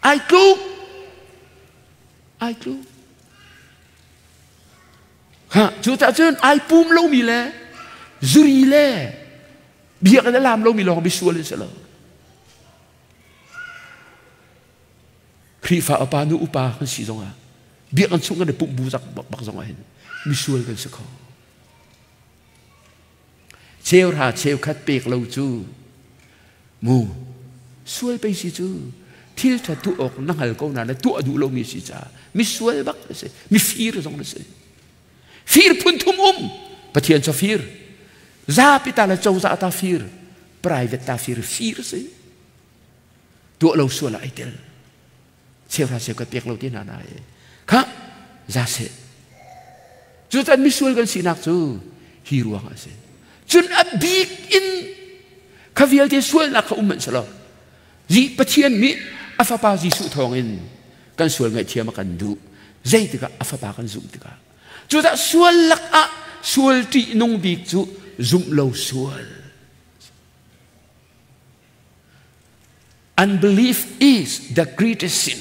Ai tluk. Ai tluk. Ha, cu cah cun ai pum lomi le zuri le biakinn a lam lomi lawng misual an si lo. Khrihfa upa nu upa kan si zongah biakinn chung kan i pumh bu zak bak zongah hin misual kan si kho. Cheuhra cheukhat pek lo cu mu sual pei si cu thil ṭha tuah awk na hngal ko na na tuah duh lomi si caah misual bak na si mifir zong na si fir phun thum um Pathian cu fir zapi ta le cozah ta fir private ta fir fir si tuah lo sual ah ai tel cheuhra cheukhat pek lo ti hna na e kha za seh cucan misual kan sinak cu hi ruang ah a si cun a bik in kha vialte sualnak kha um manh selaw zi Pathian nih a fapa Jesuh thawngin kan sual ngaihthiam a kan duh zeitikah a fapa kan zumh tikah cucah sual lakah sual ṭihnung bik cu zumh lo sual. Unbelief is the greatest sin.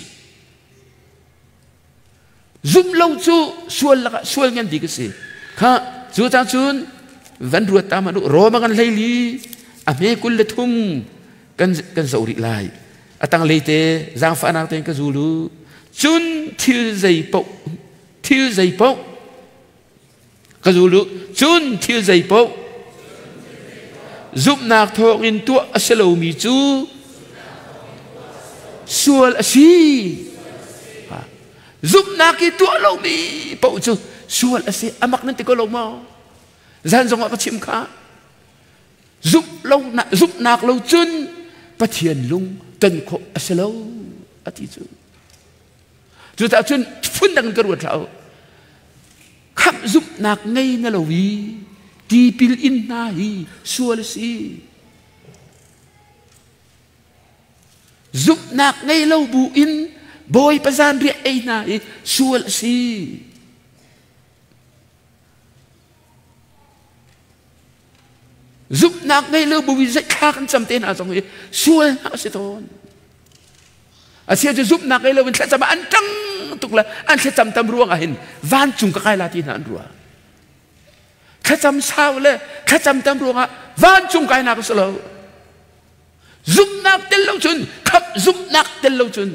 Zumh lo cu sual lakah sual ngan bik a si. Kha cu cang cun van ruat ta manu Roma kan hlei li a hme 23 kan kan zoh rih lai. A tang lei te zaangfahnak tein ka zulu. Cun thil zei paoh thil zei paoh Ka zul u. Cun thil zeipaoh zumhnak thawngin tuah a si lomi cu sual a si. Zumhnak i tuah lomi paoh cu sual a si. A mak nan ti ko lo maw? Zan zongah ka chim kha. Zumh lo zumhnak lo cun Pathian lung ton khawh a si lo a ti cu. Cucaah cun phundang in ka ruat hlah u. Khamh zumhnak ngei na lo i tipil in hna hi sual a si. Zumhnak ngei lo bu in Bawipa zanriah ei hna hi sual a si. Zumhnak ngei lo bu in zeithla kan cam te hna zong hi sual hna a si tawn. Asia cu zumhnak ngei lo in thlacam ah an ṭang tuk le an thlacam tam ruang ah hin vancung ka kai la ti hna an ruah. Thlacam sau le thlacam tam ruangah vancung kainak a si lo. Zumhnak tel lo cun khamh zumhnak tel lo cun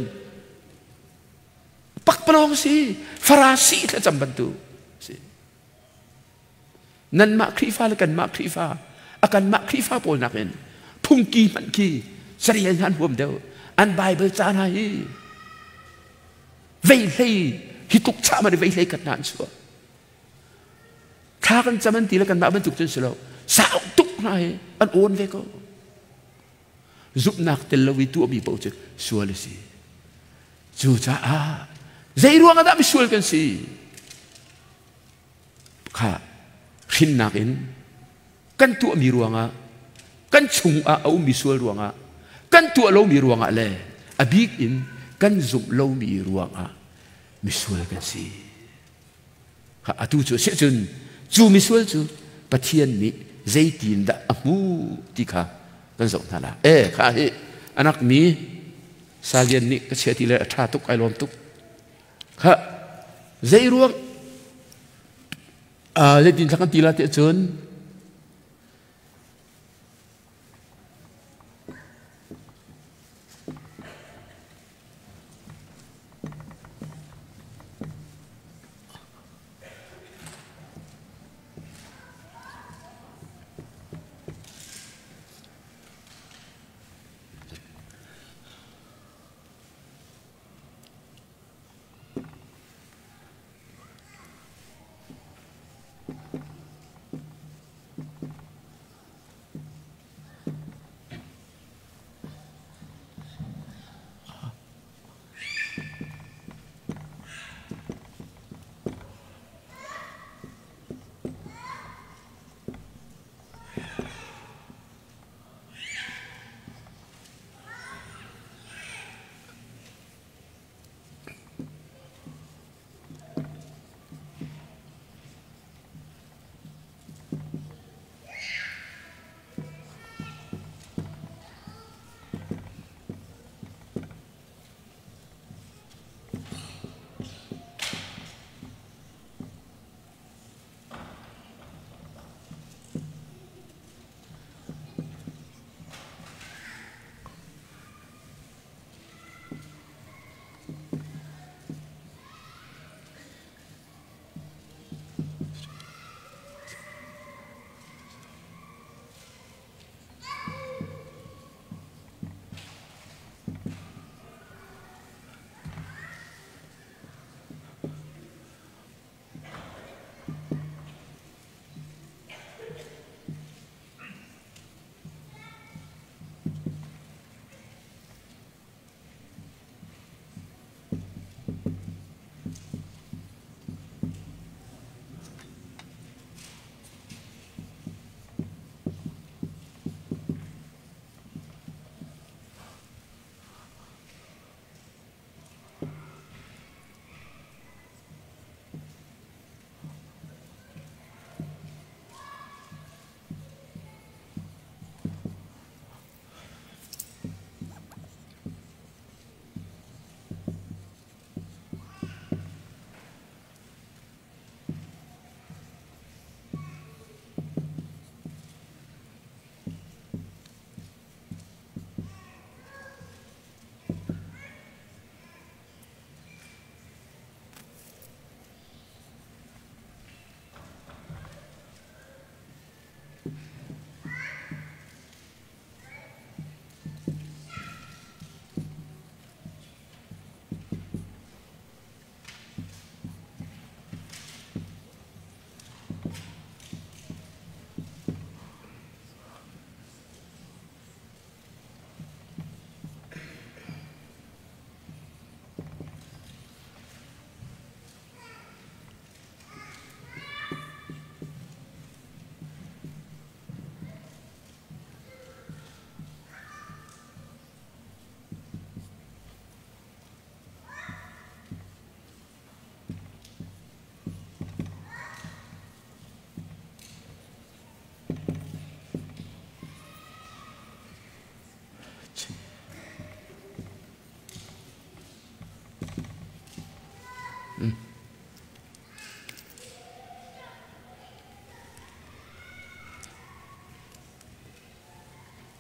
pakpalawng si Farasi thlacam bantuk si. Nanmah Khrihfa le kanmah Khrihfa a kanmah Khrihfa pawl nakin phungki hmanh khi carel hna an huam deuh. An Bible ca hna hi vei hlei hi tuk chah man vei hlei khat hna an chuah. Thla kan cam an ti le kanmah bantuk cun si lo. Sau tuk hna hi an awn ve ko. Zumhnak tel lo i tuahmi paoh cu sual a si. Cucaah zei ruang ah dah misual kan si? Kha. Hrinnak in kan tuahmi ruangah kan chungah a ummi sual ruangah kan tuah lomi ruangah le a bik in kan zumh lomi ruangah misual kan si. Atu cu si cun cu misual cu Pathian nih zeitin dah a hmu ti kha kan zoh hna la. E kha hi anak mi Salian nih ka chia ti le a ṭha tuk ai lawm tuk. Kha zei ruang zeitin thla kan ti la ti cun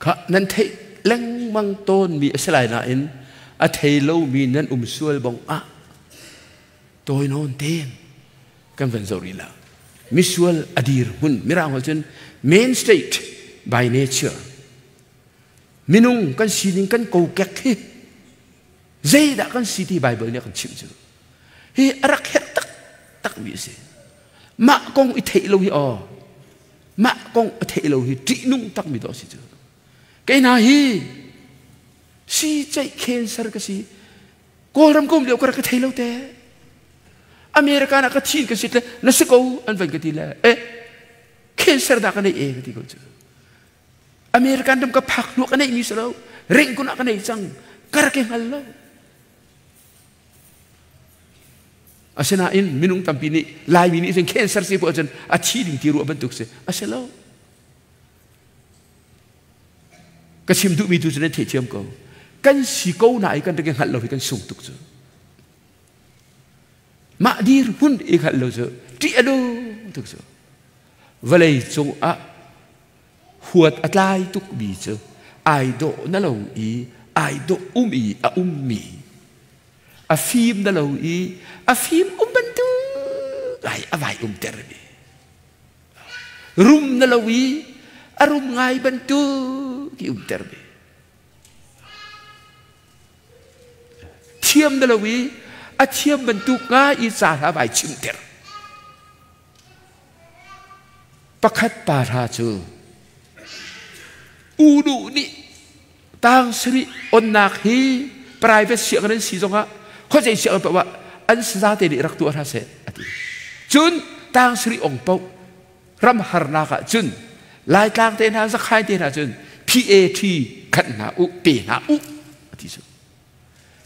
Kha nan theih lengmang tawnmi a si lai nain a thei lomi nan um sual bong ah tawi nawn tein kan van zoh rih la. Misual a dir hmun mirang holh cun main state by nature minung kan sining kan kokek hi zeidah kan si ti Bible nih a kan chimh cu hi a rak herh taktak mi a si mah kong i theih lo hi aw mah kong a theih lo hi ṭihnung tak mi dawh si cu kei hna hi si ceih cancer ka si Kawlram ka um lio ka rak ka thei lo te America na ka thin ka sit le na si ko an van ka ti le eh. Cancer dah ka nei e ka ti ko cu. American ram ka phak hnu ka neih mi si lo. Ring kun ah ka nei cang. Kar ke hngal lo. Asinain minung tampi nih Laimi nih cun cancer si poah cun a thi ding ti ruah bantuk si. A si lo. Ka chim duhmi tu cu nan theithiam ko. Kan si ko na i kan rak i hngalh lo hi kan sung tuk cu. Mah dirhmun i hngalh lo cu ṭih a nung tuk cu. Vawlei cung ah huat a tlai tukmi cu ai dawh na lo i ai dawh um i a ummi a fim na lo i a fim um bantuk ai a vai umtermi rum na lo i a rum ngai bantuk i umtermi thiam na lo i a thiam bantuk ngai i ca hla vai chimter Pakhat pa hra cu U Duh nih tang sarih onnak hi private sianginn an si zongah khuazei sianginn paoh ah an saza te nih rak tuah hna seh a ti. Cun tang sarih ong paoh ram harnak ah cun Laitlang te hna Zakhai te hna cun PAT khat hna u pe hna u a ti cu.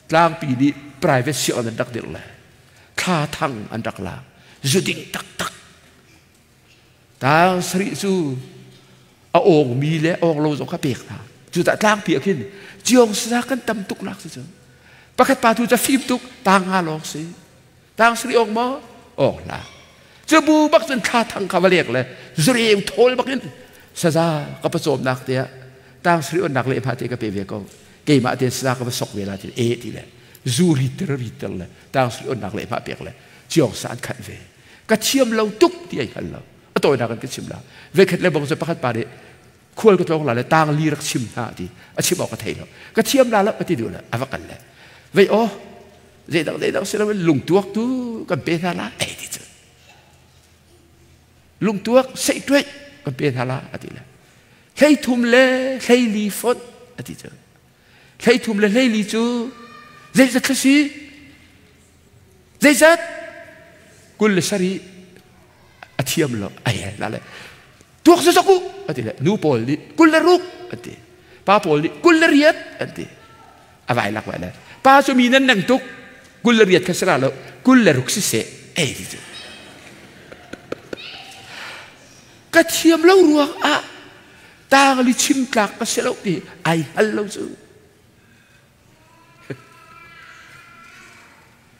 Tlangpi nih private sianginn an rak dirh le thla thang an rak lak zuding taktak tang sarih cu a awngmi le awng lo zong kha pek hna cu tah tlangpi ah khin ciong sa kan tam tuk nak si cu pakhat pa tu ca fim tuk tang nga lawng si tang sarih awng maw awng la cu bu bak cun thla thang kha va lek le zureu thawl bak in saza ka pawcawmnak te ah tang sarih onnak le pha te ka pe ve ko keimah te saza ka va sok ve la ti e ti le zu rit ter le tang sui onnak le hma pek le ciong sa an khat ve ka thiam lo tuk ti ai hngal lo a tawinak in ka chim la ve khat le bong cu pakhat pa nih khual ka tlawng la le tang li rak chim hna ti a chim awk ka thei lo ka thiam la lo ka ti duh le a va kal le vei aw zeidang zeidang si lo lungtuak tu kan pe hna la ei ti cu lungtuak seih tuai kan pe hna la a ti le hlei thum le hlei li font a ti cu 13 le 14 cu zeizat thla si? Zeizat? 27 a thiam lo a hel la le tuak cu sok u a ti le nu pawl nih 26 an ti pa pawl nih 28 an ti a vai lak vai le pa cu mi nan neng tuk 28 kha si la lo 26 si seh ei ti cu ka thiam lo ruang ah Tangli chim tlak ka si lo ti ai hngal lo cu.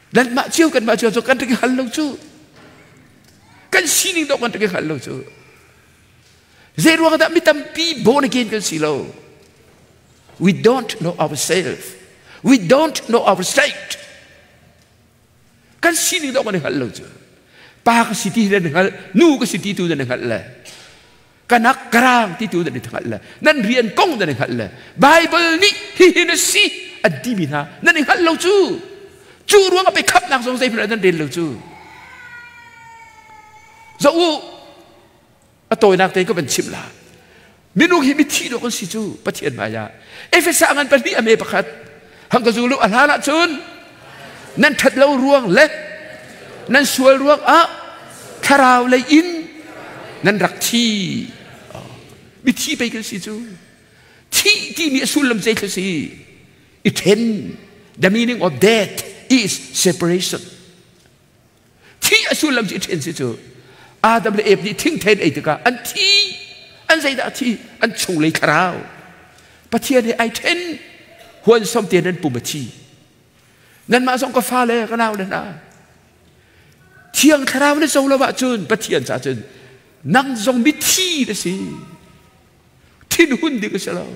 Nanmah cio kanmah cio cu kan rak i hngal lo cu. Kan sining dawh kan rak i hngal lo cu. Zei ruang dah mi tampi born again kan si lo? We don't know ourselves. We don't know our state. Kan sining dawh kan i hngal lo cu. Pa ka si ti nan hngal, nu ka si ti tu nan hngal le. Kanak karang ti tu nan i hngalh le nan rian kong nan i hngalh le Bible nih hihi na si an timi hna nan i hngalh lo cu cu ruang ah pei khamhnak zong zeihmanh nan rel lo cu zoh u a tawinak tein ka van chimh la minung hi mithi dawh kan si cu Pathian hmai ah Efesa ngan pahnih a me pakhat hang ka zulu a hlan ah cun nan ṭhat lo ruang le nan sual ruang ah thlarau lei in nan rak thi mithi pei kan si cu thi timi a sullam zei thil si i then the meaning of death is separation thi a sullam cu i then si cu Adam le Eve nih thingthen ei tikah an thi an zeidah thi an chunglei thlarau Pathian he ai then huan som te nan pum a thi nanmah zong ka fale ka nau le hna thiang thlarau na co lo ahcun Pathian ca cun nang zong mithi na si thinhun ding a si lo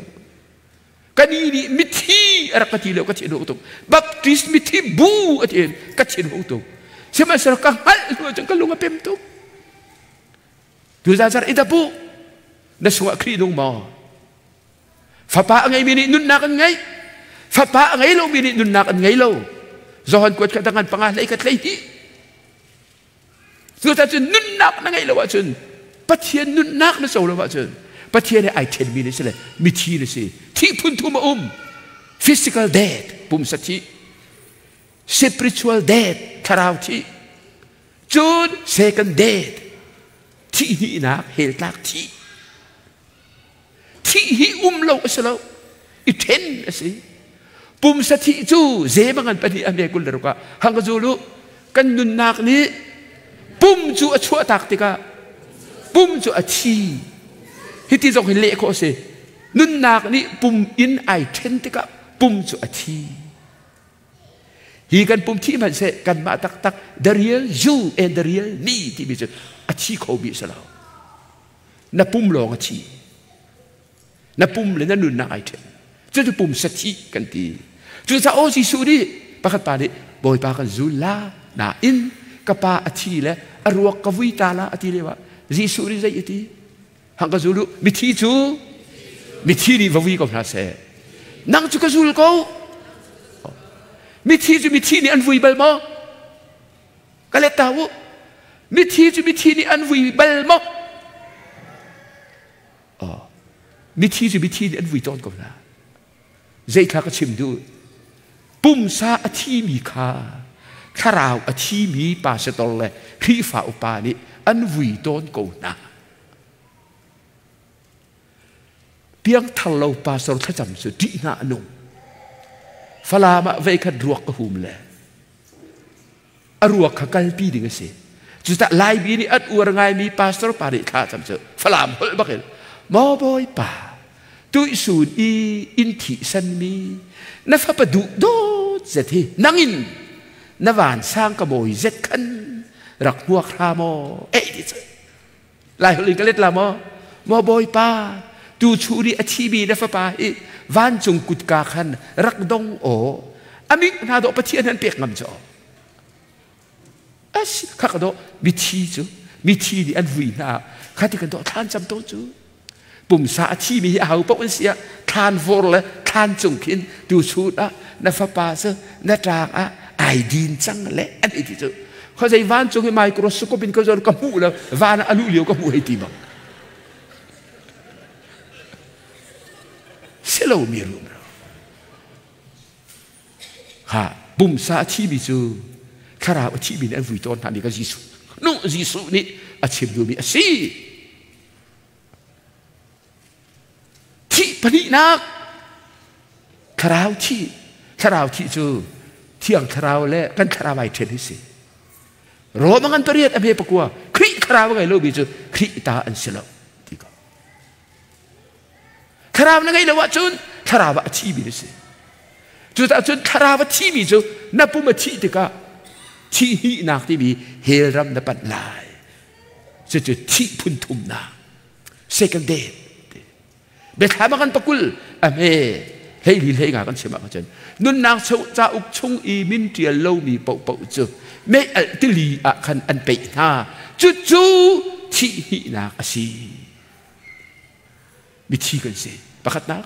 Kani nih mithi a rak ka ti lo ka thin hung tuk. Baptist mithi bu a ti ka thin hung tuk. Sihmanhsehlaw ka hngalh hnu cun ka lung a pem tuk. Tuzan zar itapu na sungah Khrih nung maw? Fapa a ngeimi nih nunnak an ngei. Fapa a ngei lomi nih nunnak an ngei lo. Johan kuat kha dangan panga hlei ka tlei hi. Cucaah cun nunnak na ngeih lo ahcun Pathian nunnak na co lo ahcun Pathian he ai ṭhenmi na si le mithi na si. Thih phun thum a um. Physical death, pumsa thih. Spiritual death, thlarau thih. Cun second death, thih Thih hnihnak hell tlak thih. Thih hi um lo a si lo. I then a si. Pumsa thih cu zemangan pahnih a me 26 ah hang ka zul u. Kan nunnak nih pum cu a chuahtak tikah pum cu a thi. Hiti zong hin leh khawh a si. Nunnak nih pum in ai then tikah pum cu a thi. Hi kan pum thi hmanhseh kanmah taktak the real you and the real me timi cu a thi kho mi a si lo. Na pum lawng a thi. Na pum le na nunnak ai ṭhen. Cucu pumsa thi kan ti. Cucaah aw Jesuh nih pakhat pa nih Bawipa kan zul la nain ka pa a thi le a ruak ka vui ta la a ti lio ah Jesuh nih zei a ti? Hang ka zul u mithi cu mithi nih va vui ko hna seh. Nang cu ka zul ko. Mithi cu mithi nih an vui bal maw? Ka let ta u. Mithi cu mithi nih an vui bal maw? Oh. Mithi cu mithi nih an vui tawn ko hna. Zeithla ka chim duh? Pumsa a thimi kha thlarau a thimi pastor le Khrihfa upa nih an vui tawn ko hna. Piangthar lo pastor thlacam cu ṭih hna a nung. Falam ah veikhat ruak ka hum le a ruak kha kalpi ding a si. Cucah Laimi nih an uar ngaimi pastor pa nih thla cam cu Falam holh bak in maw bawipa tuisun i in thih sanmi na fapa duh dawt zet hi nangin na vansang ka mawi zet khan rak hmuak hra maw eh ti cu Lai holh in ka let la maw maw bawipa tu chu nih a thimi na fapa hi vancung kutka khan rak dong aw amik hna dawh Pathian han pek ngam cu as kha ka dawh mithi cu mithi nih an vui hna kha ti kan dawh thlan cam to cu pumsa a thimi hi a hau paoh an si ah thlan vor le thlan cung khin tu chun ah na fapa cu na ṭang ah ai din cang le an ti cu khawzei vancung hi microscope in ka zon ka hmuh lo van ah a luh lio ka hmuh hei ti bang si lo mi rum lo ha pumsa a thimi cu thlarau a thimi nih an vui tawn hna mi ka Jesuh nu Jesuh nih a chim duhmi a si Thih pahnihnak thlarau thih thlarau thih cu thiang thlarau le kan thlarau ai ṭhen hi si. Roma ngan pariat a hme pakua Khrih thlarau a ngei lomi cu Khrih ta an si lo ti ko. Thlarau na ngeih lo ahcun thlarau ah a thimi na si. Cucaah cun thlarau a thimi cu na pum a thih tikah thih hnihnak timi hell ram na panh lai. Cucu thih phun thumnak. Second date. Biathlam a kan pakul a hme hleili hlei nga kan chim ah cun nunnak cauk chung i min ṭial lomi paohpaoh cu mei alh tili ah khan an peih hna. Cucu thih hnihnak a si. Mithi kan si. Pakhatnak.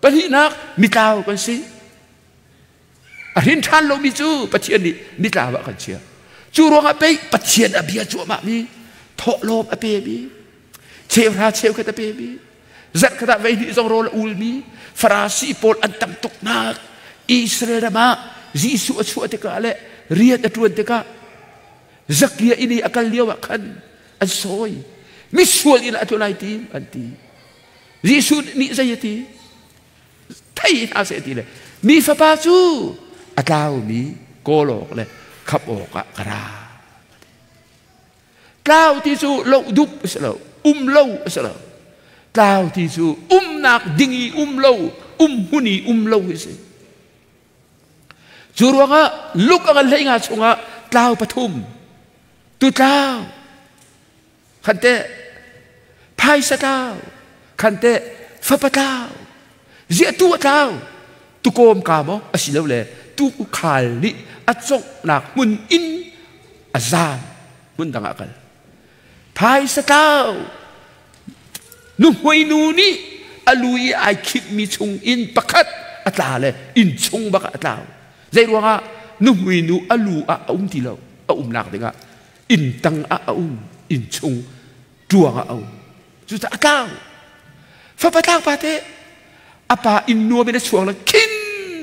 Pahnihnak mitlau kan si. A hrin ṭhan lomi cu Pathian nih mitlau ah kan chiah. Cu ruangah pei Pathian a bia cuahmahmi thawhlawm a pemi cheuhra cheukhat a pemi zarhkhat ah voihnih zong rawl a ulmi Farasi pawl an tam tuknak Israel ram ah Jesuh a chuah tikah le rian a ṭuan tikah Zakia inn i a kal lio ah khan an sawi misual inn ah a tlun ai tim an ti Jesuh nih zei a ti thei hna seh ti le mi fapa cu a tlaumi kawl awk le khap awkah ka ra tlau ti cu lo dup a si lo um lo a si lo tlau ti cu umnak ding i um lo um hmun i um lo hi si cu ruangah luk a ngan hlei nga chungah tlau pathum tu tlau Khan teh phaisa tlau, khan teh fapa tlau, ziah tu a tlau, tukawm ka maw asilole tu khal nih a conghnak hmun in a zaam hmun dang ah kal. Phaisa tlau, nuhmei nu nih a lu i ai khitmi chung in pakhat a tla le inn chung bak ah a tlau. Zei ruangah nuhmui nu a lu ah a um ti lo, a umnak dingah inn tang ah a um inn chung ṭuang ah a um cucaah a tlau fapa tlau pa te a pa inn nuam in a chuang le khin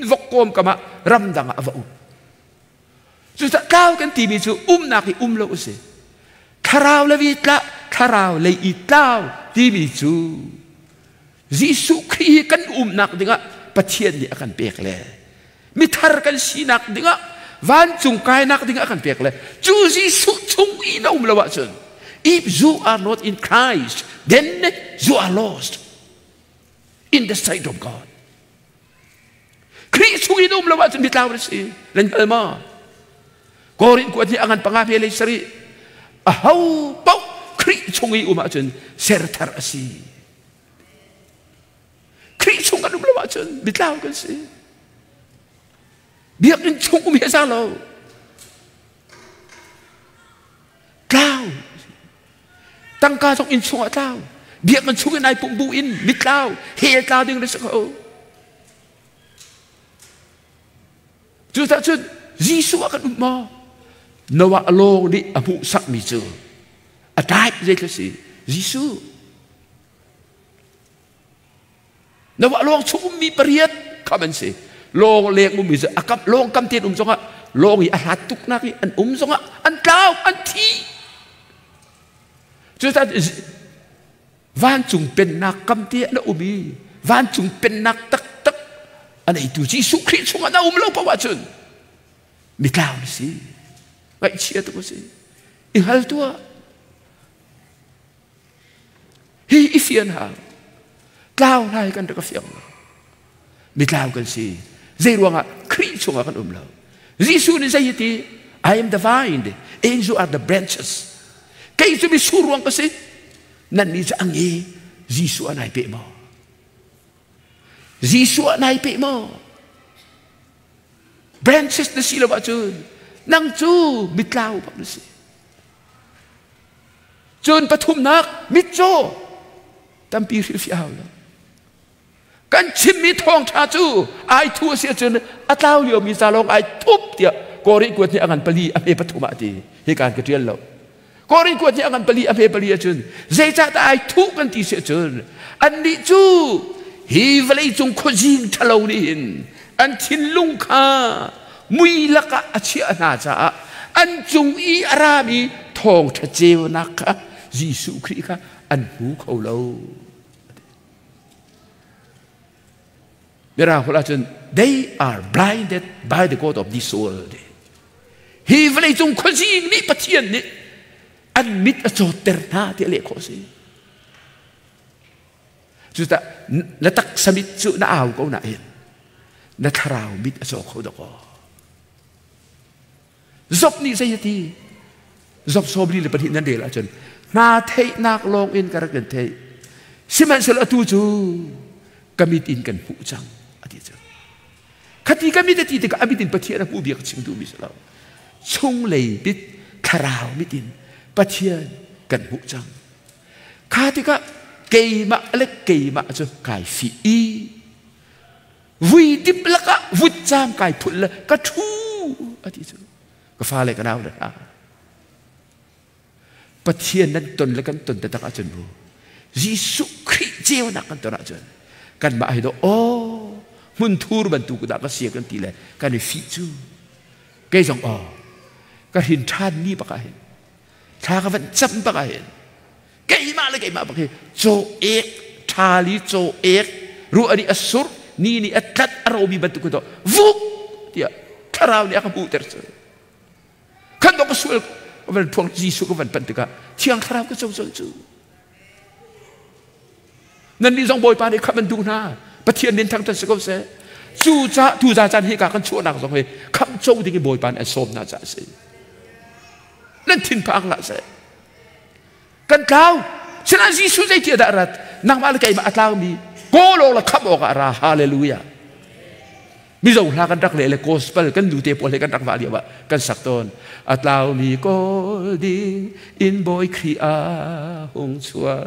vok kawm kam ah ramdang ah a va um cucaah tlau kan timi cu umnak hi um lo a si. Thlarau le i tla thlarau lei i tlau timi cu Jesuh Khrih hi kan umnak dingah Pathian nih a kan pek le mithar kan sinak dingah vancung kainak dingah a kan pek le cu Jesuh chung i na um lo ahcun, if you are not in Christ, then you are lost in the sight of God. Khrih chung in um lo ahcun mitlau na si. Nan hngal maw? Korin kuat hi a ngan panga hme lei sarih. A ho paoh Khrih chung i um ahcun serthar a si. Khrih chung kan um lo ahcun mitlau kan si. Biakinn chung um hi a za lo. Tlau. Tangka zong inn chungah tlau. Biakinn chung in ai pumh bu in mitlau hell tla ding na si ko. Cucaah cun Jesuh ah kan um maw? Noah lawng nih a hmuhsakmi cu a type zei si Jesuh. Noah lawng chung ummi pariat kham an si. Lawng leng ummi cu a kam lawng kam tein um zongah lawng i a hlat tuknak i an um zongah an tlau, an thi. Cucaah vancung pennak kam te ah na um i vancung pennak taktak a neitu Jesuh Khrih chungah na um lo paoh ahcun mitlau na si. Ngaihchia tuk a si. I hngal tuah. Hi i fian hau. Tlau lai kan rak fiang lo. Mitlau kan si. Zei ruangah Khrih chungah kan um lo. Jesuh nih zei ti? I am the vine and you are the branches. Kei cu misur ruang ka si. Nan nih cu ang i Jesuh ah nai pe maw? Jesuh ah nai pe maw? Branches na si lo ahcun nang cu mitlau bak na si. Cun pathumnak mitcaw tampi hrilhfiah hau lo. Kan chimmi thawngṭha cu ai thu a si ahcun a tlau liomi ca lawng ai thup tiah Korin kuat nih a ngan pali a hme pathum ah a ti. Hi kaan ka ṭial lo. Korin kuat nih a ngan pali a hme pali ahcun zeicahdah ai thuh kan ti si ahcun annih cu hi vawleicung khuazing ṭhalo nih hin an thinlung kha mui lakah a chiah hna caah an cung i a rami thawngṭha ceunak kha Jesuh Khrih kha an hmu kho lo. Mirang holh ahcun they are blinded by the god of this world. Hi vawleicung khuazing nih Pathian nih an mit a cawtter hna ti a leh khawh a si. Cucah na taksa mit cu na au ko nain na thlarau mit a caw kho dawkaw. Job nih zei a ti? Job 42 nan rel ahcun hna theihnak lawng in ka rak in theih. Sihmanhsehlaw atu cu ka mit in kan hmuh cang a ti cu. Khati ka mit a ti tikah a mit in Pathian a hmuh bia ka chim duhmi si lo. Chunglei mit thlarau mit in Pathian kan hmuh cang. Kha tikah keimah le keimah cu kai fih i vui dip lakah vutcaam kai phulh le ka ṭhu a ti cu. Ka fale ka nau le hna, Pathian nan ton le kan ton taktak ahcun mu Jesuh Khrih ceunak kan ton ahcun kanmah hi dawh aw hmunthur bantuk dah ka sia kan ti le kan i fih cu. Kei zong aw ka hrin ṭhan ni bak ah hin thla ka van cam bak ah hin keimah le keimah bak hi caw ek ṭhali caw ek ruah nih a sur ni nih a tlat a romi bantuk to vuk tiah thlarau nih a ka hmuhter cu. Khan dok ka sual ka van phuang Jesuh ka van panh tikah Thiang Thlarau ka co colh cu. Nan nih zong Bawipa nih khamh an duh hna. Pathian min thangṭhat si ko seh. Cu ca tu za caan hi ka kan chuahnak zong hi khamh co ding in Bawipa nih an sawm hna caah a si. Nan thinphang hlah seh. Kan tlau. Sinain Jesuh zei tiah dah rat? Nangmah le keimah a tlaumi kawl awk le khamh awkah a ra. Hallelujah. Mizo hla kan rak leh le gospel kan nu te pawl he kan rak vah lio ah kan sak tawn. A tlaumi kawl ding in Bawi Khrih a hung chuak.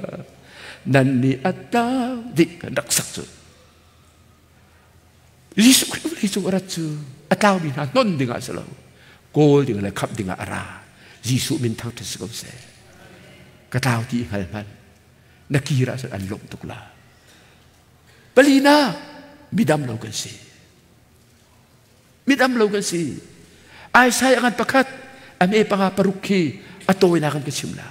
Nan nih a tlau dih kan rak sak cu. Jesuh Khrih vawlei cung a rat cu a tlaumi hna hnon dingah si lo, kawl ding le khamh dingah a ra. Jesuh min thangṭhat si ko seh. Ka tlau ti i hngal hmanh. Na kir ahcun an lawmh tuk la. Palina, midam lo kan si. Midam lo kan si. Isaiah ngan pakhat, a me panga paruk khi a tawinak an ka chim la.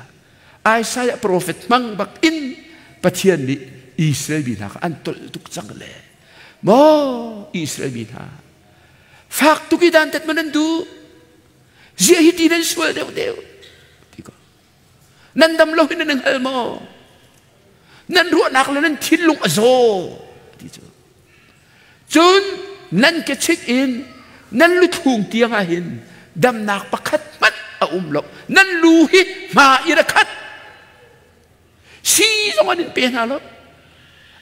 Isaiah profet hmang bak in Pathian nih Israel mi hna kha an tolh tuk cang le maw Israel mi hna fak tuk i dantat man nan duh ziah hi ti nan sual deuh deuh ti ko nan dam lo hin nan hngal maw nan ruahnak le nan thinlung a zaw ti cu cun nan ke chit in nan luthlung tiang ah hin damnak pakhat hmanh a um lo nan lu hi hma i ra khat si zong an in pe hna lo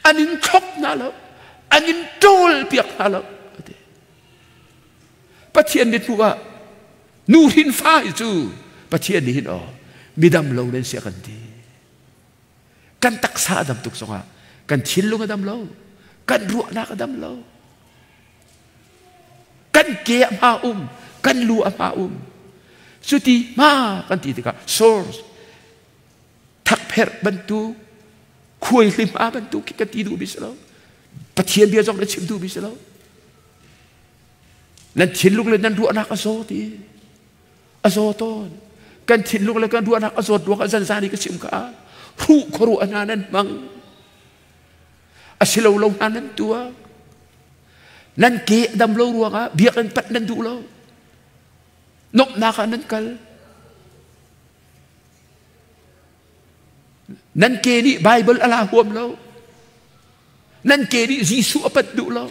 an in thlop hna lo an in ṭawl piak hna lo Pathian mit hmuh ah nu hrin fa hi cu Pathian nih hin aw midam lo nan si a kan ti kan taksa a dam tuk zongah kan thinlung a dam lo kan ruahnak a dam lo kan ke a hma um kan lu a hma um cuti hma kan ti tikah source thakpherh bantuk khuaihli hma bantuk khi kan ti duhmi si lo Pathian bia zong na chim duhmi si lo nan thinlung le nan ruahnak a zaw ti a zaw tawn kan thinlung le kan ruahnak a zawt ruangah zanzan i ka chim kha hruh khuaruah hna nan hmang a si lo lo hna nan tuah nan ke dam lo ruangah biakinn panh nan duh lo nomhnak ah nan kal nan ke nih Bible a la huam lo nan ke nih Jesuh a panh duh lo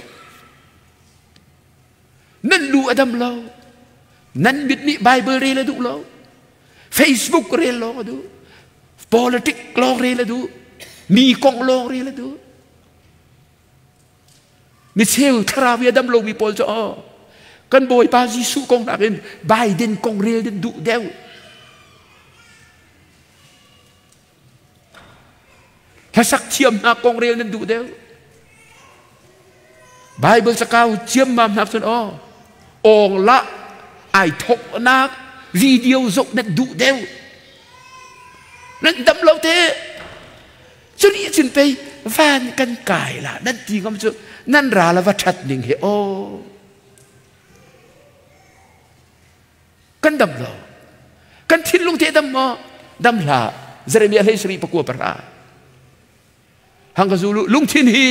Nan lu a dam lo. Nan mit nih Bible rel a duh lo. Facebook rel lawng a duh. Politic lawng rel a duh. Mi kong lawng rel a duh. Mi cheu thlarau i a dam lomi pawl cu oh, kan Bawipa Jesuh kong nakin Biden kong rel din duh deuh. Hlasak thiam hna kong rel nan duh deuh. Bible cakau ciammam hna cun aw awng lah ai thoknak video zoh nan duh deuh. Nan dam lo te. Cuni cun pei van kan kai la nan ti ngam cu nan ra la va that ning he aw. Kan dam lo. Kan thinlung te dam maw? Dam hlah. Jeremiah hlei sarih pakua pahra. Hang ka zulu lungthin hi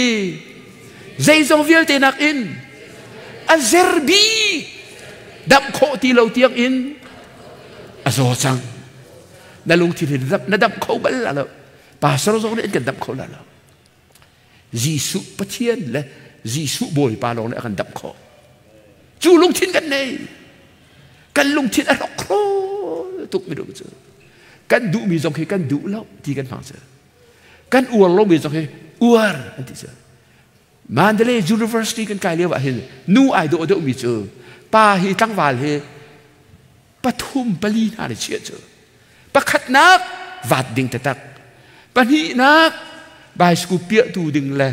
zeizong vialte nakin a zer bik dam khawh ti lo tiang in a zaw cang. Na lungthin hi na dam kho bal la lo. Pastor zong nih an kan dam kho la lo. Jesuh Pathian le Jesuh Bawipa lawng nih a kan damh khawh. Cu lungthin kan nei. Kan lungthin a rawk tuk minung cu. Kan duhmi zong hi kan duh lo ti kan hmang cu. Kan uar lomi zong hi uar an ti cu. Mandalay University kan kai lio ah hin nu ai dawh deuhmi cu pa hi tlangval hi pathum pali hna le chiah cu pakhatnak vat ding taktak pahnihnak bicycle piahtu ding le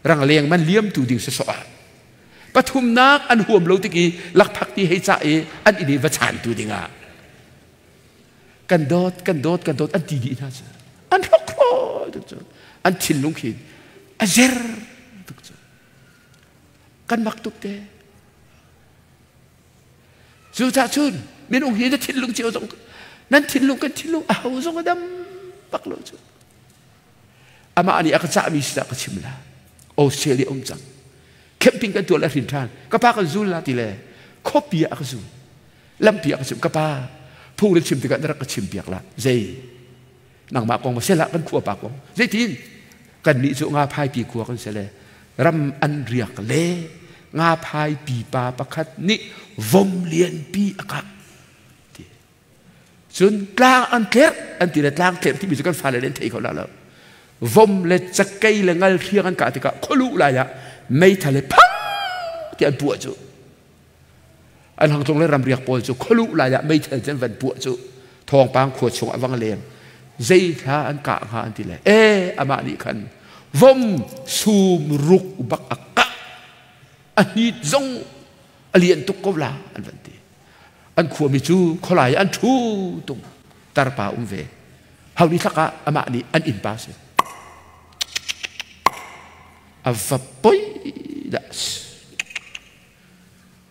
rangleng man liamtu ding sawsawh ah pathumnak an huam lo tik i lakphak ti hei cah i an inn i va chantu dingah kan dawt kan dawt kan dawt an ti dih hna cu an hrokhrol tuk cu an thinlung khi a zer tuk cu kan mak tuk te Cucaah cun minung hi na thinlung cio zong nan thinlung kan thinlung a ho zong a dam bak lo cu. Amah nih a ka cahmi si ka chim la. Australia um cang. Camping kan tuah le hrin ṭhan. Ka pa kan zul la ti le khuapi ah ka zul. Lampi ah ka chim ka pa phung na chim tikah na rak ka chim piak la. Zei nangmah kong ma sela kan khua pa kong. Zeitin kan nih cu nga phaipi khua kan si le ram an riak le nga phai pipa pakhat nih vom lianpi a kah ti cun tlang an tlerh an ti le tlang tlerh timi cu kan fale nih an thei kho la lo vom le cakei le ngal hriang an kah tikah khualuh lai ah meithal le phang ti an puah cu an hangtlung le ramriak pawl cu khualuh lai ah meithal cu an van puah cu thawngpang khua chung ah vang leng zei thla an kah hnga an ti le e amah nih khan vom sum ruk bak a kah a hnit zong a lian tuk ko la an van ti an khuami cu khualai an thu tung tarpa um ve hauni thlak ah amah nih an innpa si a va poi dah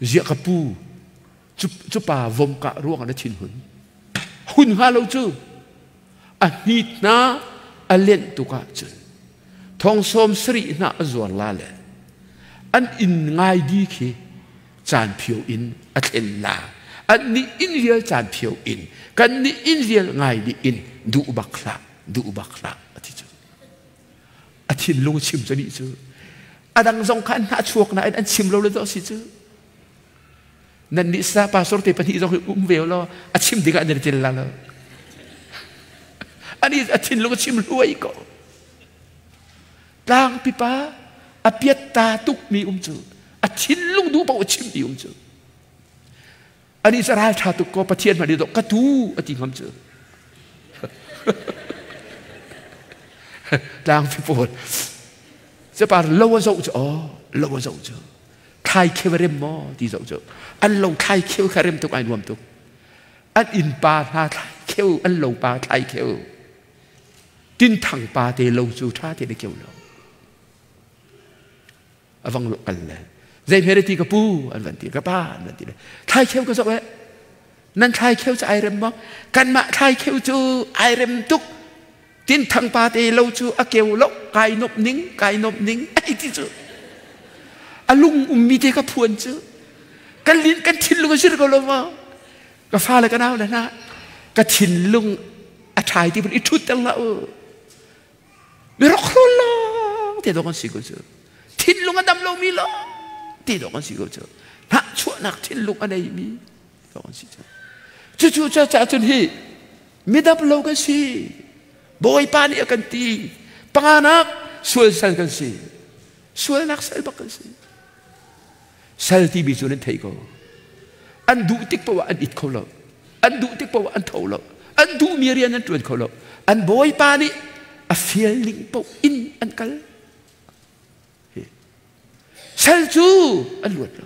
Ziah ka pu cu pa vom kah ruang ah na thin hun. Hun hnga lo cu. A hnit hna a lenh tuk ahcun thong sawm sarih hna a zuar la le an inn ngai di khi caan phio in a thlen la. An nih inn vial caan phio in kan nih inn vial ngai dih in duh bak hlah, duh bak hlah a ti cu. A thinlung chim cu nih cu a dang zong kha an hnah chuak nain an chim lo le dawh si cu. Nan nih sa pastor te pahnih zong hi um ve law a chim ding ah nan i tel la lo. Ani a thinlung a chim hluai ko. Tlang pipa a piat ta tuk mi um cu a thinlung duh paoh a chim mi um cu. Ani cu ral tha tuk ko Pathian hmanh nih ka tu a ti ngam cu. Tlang pi pawl Capar lo a zoh cu aw lo a zoh cu thlai kheu a rem maw ti zoh cu an lo thlai kheu kha rem tuk ai nuam tuk an innpa hna thlai kheu an lo pa thlai kheu tinthang pa te lo cu ṭha te na keu lo a vang lo kal le zei hme ti ka pu an van ti ka pa an van ti le thlai kheu ka zoh e nan thlai kheu cu ai rem maw kanmah thlai kheu cu ai rem tuk Tinthang pa te lo cu a keu lo kai nop ning kai nop ning ai ti cu a lung ummi te ka phuan cu kan lin kan thinlung a zir ko lo maw ka fa le ka nau le hna ka thinlung a ṭhai ti i ṭhut ter hlah u mi rokrol lawng te dawh kan si ko cu thinlung a dam lomi lawng te dawh kan si ko cu hnahchuahnak thinlung a neimi dawh kan si cu cucu caah cun hi Midap lo kan si. Bawipa nih a kan ti. Panganak sual sal kan si. Sualnak sal bak kan si. Sal timi cu nan thei ko. An duh tik paoh ah an it kho lo. An duh tik paoh ah an tho lo. An duhmi rian an ṭuan kho lo. An bawipa nih a fial ning paoh in an kal. Sal cu an luat lo.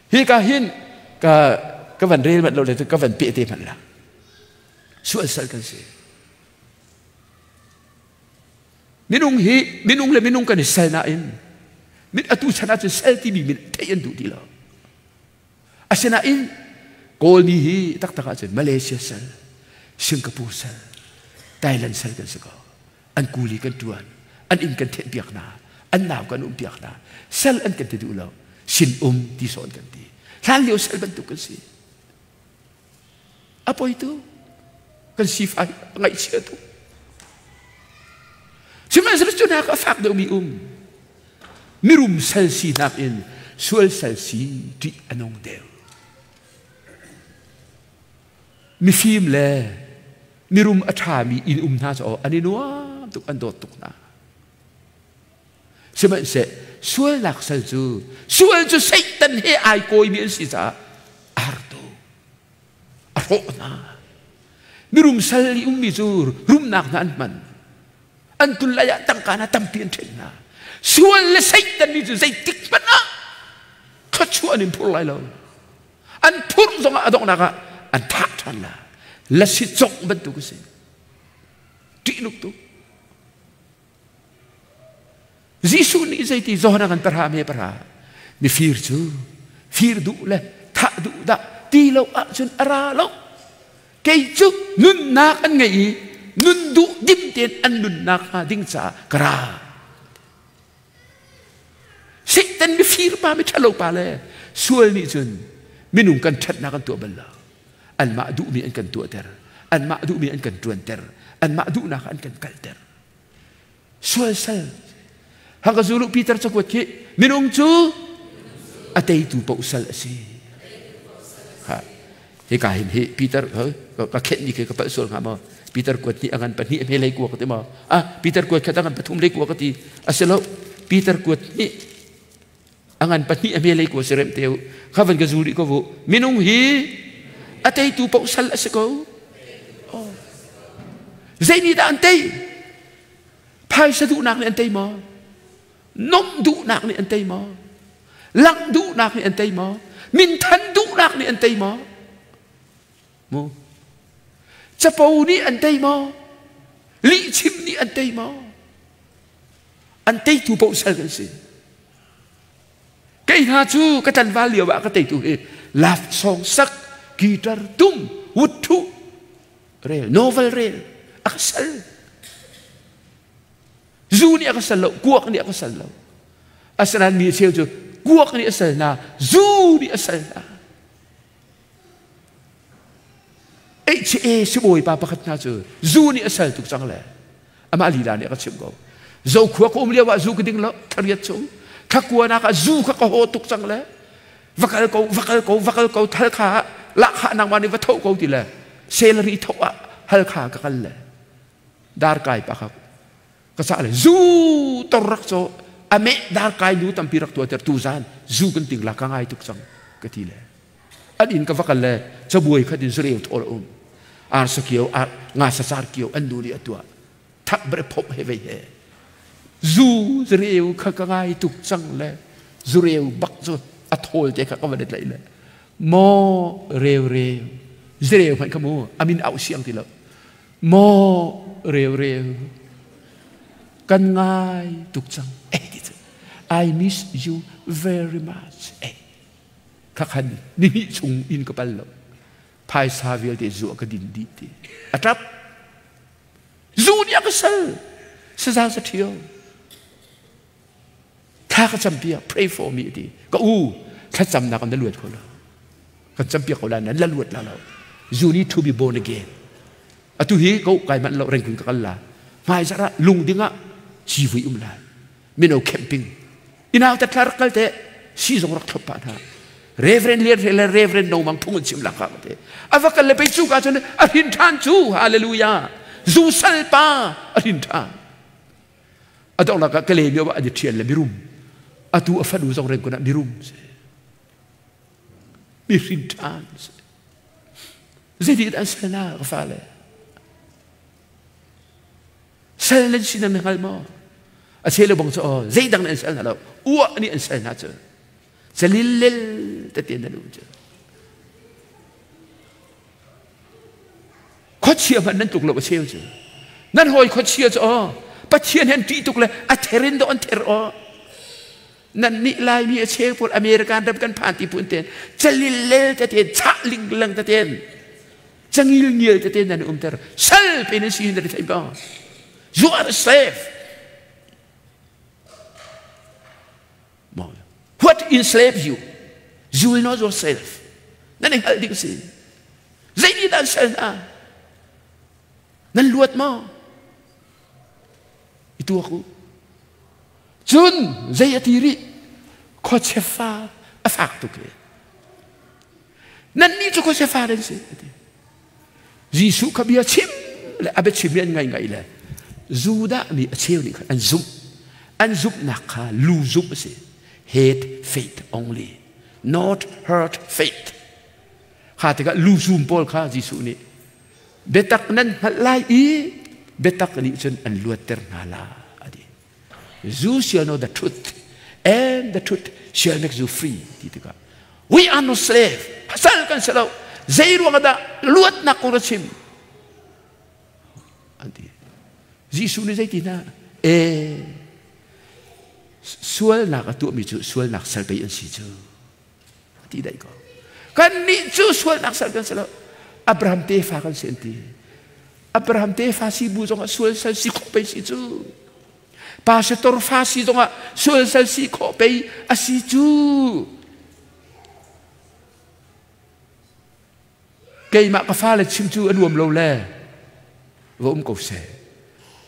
Hi ka hin ka ka van rel manh lo le ka van peh te hmanh la. Sual sal kan si. Minung hi minung le minung kan i sal nain min atu chan ahcun sal timi min theih an duh ti lo. Asinain Kawlmi hi taktak ahcun Malaysia sal, Singapore sal, Thailand sal kan si ko. An kuli kan ṭuan, an inn kan theihpiak hna, an nau kan umpiak hna. Sal an kan ti duh lo, sin um ti sawh an kan ti. Hlan lio sal bantuk kan si. A poi tu kan sifai ngaihchia tu. Sihmanhsehlaw cu nak a fak deuhmi um. Mirum sal sinak in sual sal si ṭih a nung deuh. Mifim le mirum a ṭhami inn um hna cu an i nuam tuk an dawt tuk hna. Sihmanhseh sualnak sal cu sual cu Satan he ai kawimi an si caah a har tuk. A hrawh hna. Mirum sal i ummi cu rumnak hna an hman. An tul lai ah tangka hna tampi an ṭhen hna. Sual le Satan nih cu zeitik hmanh ah thluachuah an in phur lai lo. An phurh zongah a donghnak ah an thah ṭhan la. Lasi congh bantuk a si. Ṭihnuk tuk. Jesuh nih zeiti Johan kan para me para mifir cu fir duh le thah duh dah ti lo ahcun a ra lo kei cu nunnak an ngei i nun duh dim tein an nunnak hnga ding caah ka ra Satan mifir pa miṭhalo pa le sual nih cun minung kan ṭhatnak an tuah bal lo anmah duhmi an kan tuahter anmah duhmi an kan ṭuanter anmah duhnak an kan kalter sual sal haka zulu Peter cakuat khi minung cu a teitu paoh sal a si ha hika hin hi Peter ka khenh ni khi ka palh sual hnga maw Peter kuat nih a ngan pahnih a hme lei kua ka ti maw ah Peter kuat khat a ngan pathum lei kua ka ti a si lo Peter kuat nih a ngan pahnih a hme lei kua si rem te u kha van ka zu rih ko vu minung hi a teitu paoh sal a si ko oh. Zei nih dah an tei phaisa duhnak nih an tei maw nomh duhnak nih an tei maw langh duhnak nih an tei maw minthan duhnak nih an tei maw mu capo nih an tei maw lihchim nih an tei maw an teitu paoh sal kan si kei hna cu ka tlanval lio ah ka teitu hi love song sak guitar tum wut thu rel novel rel A ka sal. Zu nih a ka sal lo, kuak nih a ka sal lo. Asinain mi cheu cu kuak nih a sal hna, zu nih a sal hna. HA sibawi pa pakhat hna cu zu nih a sal tuk cang le amah lila nih a ka chimh ko. Zokhua ka um lio ah zu ka ding lo, thariat chung. Thlakua nak ah zu kha ka haw tuk cang le va kal ko, va kal ko, va kal ko, thal kha lahkhah nangmah nih va tho ko ti le salary tho ah hal kha ka kal le darkai pa kha ka cah le zu tor rak caw ame darkai nu tampi rak tuater tu zan zu kan ting la ka ngai tuk cang ka ti le an inn ka va kal le cabuai khat in zureu thawl um ar sakio ar nga sacar kio an nu nih a tuah thak bre phop he vei he zu zureu kha ka ngai tuk cang le zureu bak cu a thawl te kha ka va let lai le maw reu reu zureu hmanh kha mu amin au siang ti lo Maw reureu kan ngai tuk cang eh ti cu I miss you very much eh khakhan ni hnih chung in ka pal lo phaisa vialte zu ka din dih ti a tap zu nih a ka sal saza sa ṭhio thla ka campiak pray for me ti ka u thlacamnak na luat kho lo kan campiak ko lai nan la luat la lo you need to be born again atu hi ko kai man lo rengkun ka kal la hmai zara lung dingah civui um lai mino camping inau ta thla rak kal te si zong rak thlop pa hna Reverend Lian le Reverend No Mang phung an chim lak ka te ava kal le pe chu ka chun a rin than chu hallelujah zu sal pa a rin than A donghnak ah Kalaymyo ah an i ṭhial le mirum. Atu a fanu zong rengkun ah mirum si. Mi hrin ṭhan si. Zeitik an sal na ka fale? Sal nan si nan hngal maw? A chele bang cu aw zeidang nan sal hna lo. Uah nih an sal hna cu. Calillel tete nan um cu. Khuachia hmanh nan tluk lo a cheu cu. Nan hawi khuachia cu aw Pathian he an ṭih tuk le a ther in dawh an ther aw. Nan nih Laimi a cheu pawl American ram kan phan ti phun ten calillel tete chah linglang teten cangil ngial tete nan umter sal pe nan si hin thei ba. You are a slave. What enslave you? You will know yourself. Nan i hngalh ding si. Zei nih dah an sal hna? Nan luat maw? I tuak u. Cun zei a ti rih? Khuachia fa a fak tuk e. Nannih cu khuachia fa nan si. A ti. Jesuh kha bia chim le a biachim hi an ngai ngai le Judah mi a cheu nih khan an zumh. An zumhnak kha lu zumh a si. Head faith only, not heart faith. Kha tikah lu zum pawl kha Jesuh nih biatak nan hngalh lai i biatak nih cun an luatter hna la a ti. You shall know the truth and the truth shall make you free ti tikah we are no slave sal kan si lo zei ruang dah luatnak kong na chim an ti Jesuh nih zeiti na e sualnak a tuahmi cu sualnak sal pei an si cu ti dai ko kan nih cu sualnak sal kan si lo Abraham tefa kan si an ti Abraham tefa si bu zongah sual sal si khawh pei si cu pastor fa si zongah sual sal si khawh pei a si cu keimah ka fale chim cu a nuam lo le va um ko seh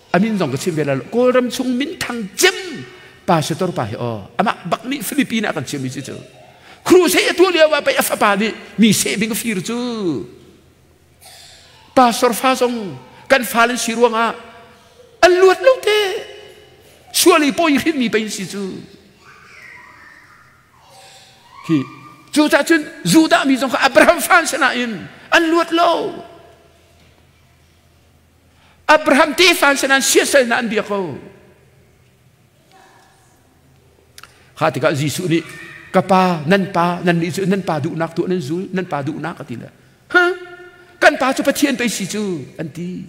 a min zong ka chim ve la lo kawlram chung minthang cem pastor pa hi aw amah bak nih Philippine ah kan chim mi cu cu crusade a tuah lio ah pei a fapa nih mi seh ding a fir cu pastor fa zong kan fale si ruangah an luat lo te sual i pawi hrin mi pei si cu Hi cucaah cun Judah mi zong kha Abraham fa an si nain an luat lo. Abraham tefa an si nain siasal hna an bia ko. Kha tikah Jesuh nih ka pa nan pa nan nih cu nan pa duhnak tuah nan zul nan pa duhnak a ti le ha kan pa cu Pathian pei si cu an ti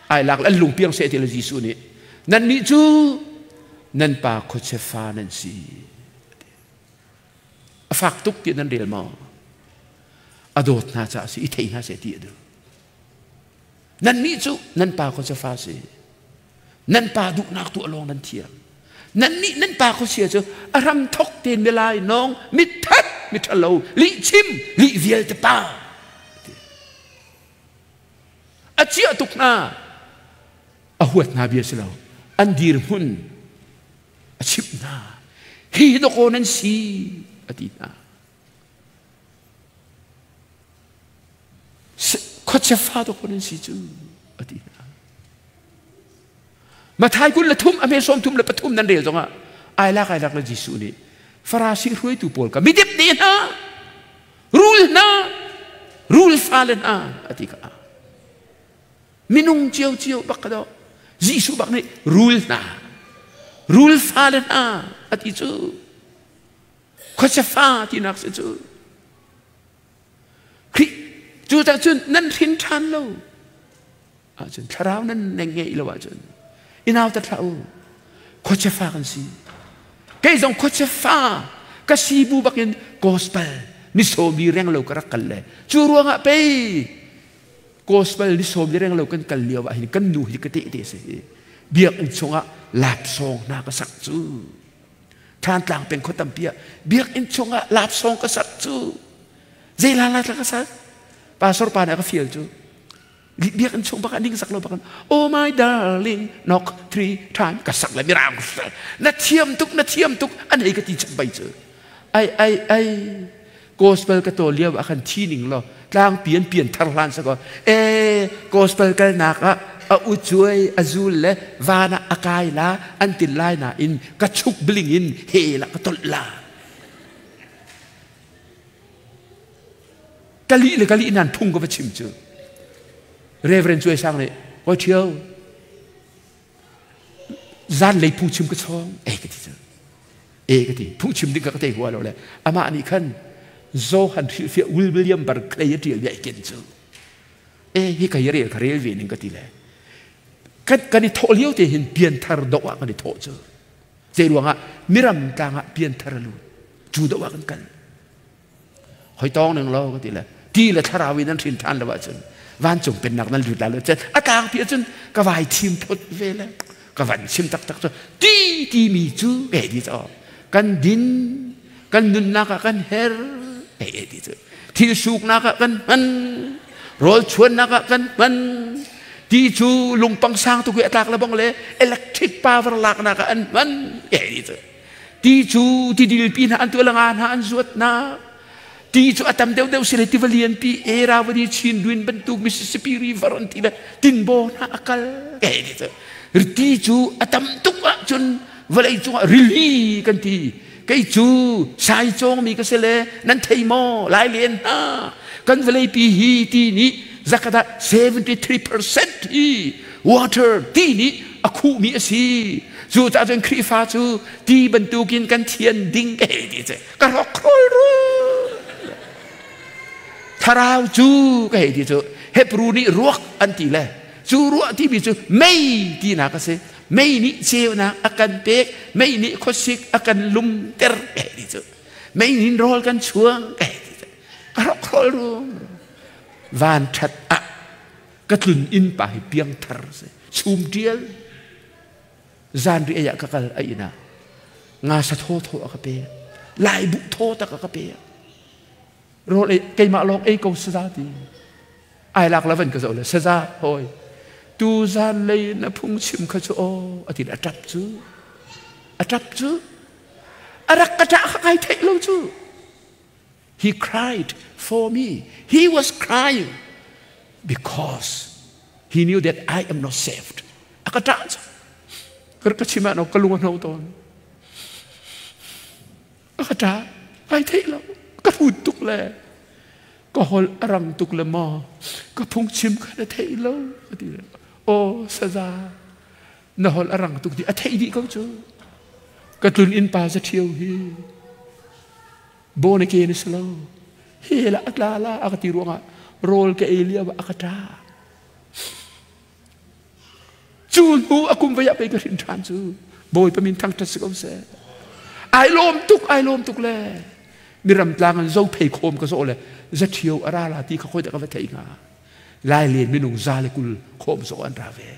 ai lak an lungpiang seh ti le Jesuh nih nannih cu nan pa khuachia fa nan si a fak tuk ti nan rel maw a dawt hna caah si i thei hna seh ti a duh. Nannih cu nan pa khuachia fa si. Nan pa duhnak tuah lawng nan thiam. Nannih nan pa khuachia cu a hram thok tein milai nawng mithat miṭhalo lihchim lih vialte pa. A ciah tuk hna. A huat hna bia si lo. An dirhmun a chimh hna. Hi dawkaw nan si a ti hna. Khuachia fa dawkaw nan si cu a ti hna. Mathai 23 a hme 33 nan rel zongah ai lak ai lak le Jesuh nih Farasi hruaitu pawl ka midip ne hna rul hna rul fale hna a ti kha minung ciocio bak ka do Jesuh bak nih rul hna rul fale hna a ti cu khuachia fa tinak si cu Khrih cu cun nan hrin ṭhan lo ahcun thlarau nan ngeih lo ahcun i nautat hlah u khuachia fa kan si kei zong khuachia fa ka si bu bakin gospel ni sawmi reng lo ka rak kal le cu ruangah pei gospel ni sawmi reng lo kan kal lio ah hin kan nu hi ka tehte si biakinn chungah lapsawng hna ka sak cu Thantlang peng khua tampi ah biakinn chungah lapsawng ka sak cu zei la la ka sak pastor pa nih a ka fial cu biakinn chung bak ah ning sak lo bak oh my darling knock three time ka sak le mirang na thiam tuk na thiam tuk an hei ka ti chap bai cu ai ai ai gospel ka to lio ah khan thi ning lo tlang pian pian thar hlan sa ko e gospel kal nak ah a u cuai a zul le van ah a kai la an tin lai na in ka chuk bling in he la ka tolh la kali le kali nan phung ka va chim cu Reverend Cuai Sang nih koi ṭhio zan lei phungchim ka chawng ei ka ti cu e ka ti phungchim ding ka ka te hua lo le amah nih khan Johan hrilhfiah William Barclay a ṭial bia i ken cu e hi ka hi rel ka rel ve ning ka ti le kan kan i thawh lio te hin pianthar doh ah kan i thawh cu zei ruangah miram tlang ah pianthar a lut cu doh ah kan kal hoi tawng ning lo ka ti le ti le thlarau in an hrin ṭhan lo ahcun vancung pennak nan lut lai lo cun a tlangpi ahcun ka vai thim phut ve le ka van chim taktak cu ti timi cu eh ti cu kan din kan nunnak ah kan her eh ti cu thil suknak ah kan hman rawl chuannak ah kan hman ti cu lungpang sang tuk i a tlak le bong le electric power laknak ah an hman eh ti cu Ti cu tidilpi hna an tuah le nga hna an zuat hna. Ti cu a tam deuhdeuh si le tiva lianpi Eravadi Chindwin bantuk Mississippi River an ti le tinbaw hna a kal. Ti cu a tam tuk ahcun vawlei cungah rili kan ti. Kei cu sai cawngmi ka si le nan thei maw lai len hna kan vawleipi hi ti nih zakata 73% hi water ti nih a khuhmi a si. Cucaah cun Khrihfa cu ti bantukin kan thian ding ka hei ti cu ka rawkhrol ru. Thlarau cu ka hei ti cu Hebrew nih ruak an ti le cu ruah timi cu mei tinak a si. Mei nih ceunak a kan pek, mei nih khuasik a kan lumter ka hei ti cu. Mei nih rawl kan chuang ka hei ti cu. Ka rawkhrol ru. Van ṭhat ah ka tlun inn pa hi piangthar si. Chum ṭial zanri ei ah ka kal a inn ah nga sa thaw thaw a ka pek lai buh thaw tak a ka pek rawl ei keimah lawng ei ko saza ti ai lak la van ka zoh le saza hoi tu zan lei na phung chim kha cu aw a ti a ṭap cu a ṭap cu a rak ka ṭah kha kai theih lo cu he cried for me he was crying because he knew that I am not saved a ka ṭah cu ka ka chim ah no ka lung a hno tawn a ka ṭah kai theih lo ka hrut tuk le ka hol a rang tuk le maw ka phungchim kha na theih lo a ti le aw saza na hol a rang tuk ti a theih dih ko cu ka tlun inn pa za ṭhio hi born again a si lo he la a tla la a ka ti ruangah rawl ka ei lio ah a ka ṭah Cu hnu a kum vei ah pei ka hrin ṭhan cu Bawipa min thangṭhat si ko seh. Ai lawm tuk, ai lawm tuk le miram tlang in zo phei khawm ka zawh le zaṭhio a ra la ti kha khoi dah ka va thei hnga. Lai len minung 120 khawm zong an ra ve.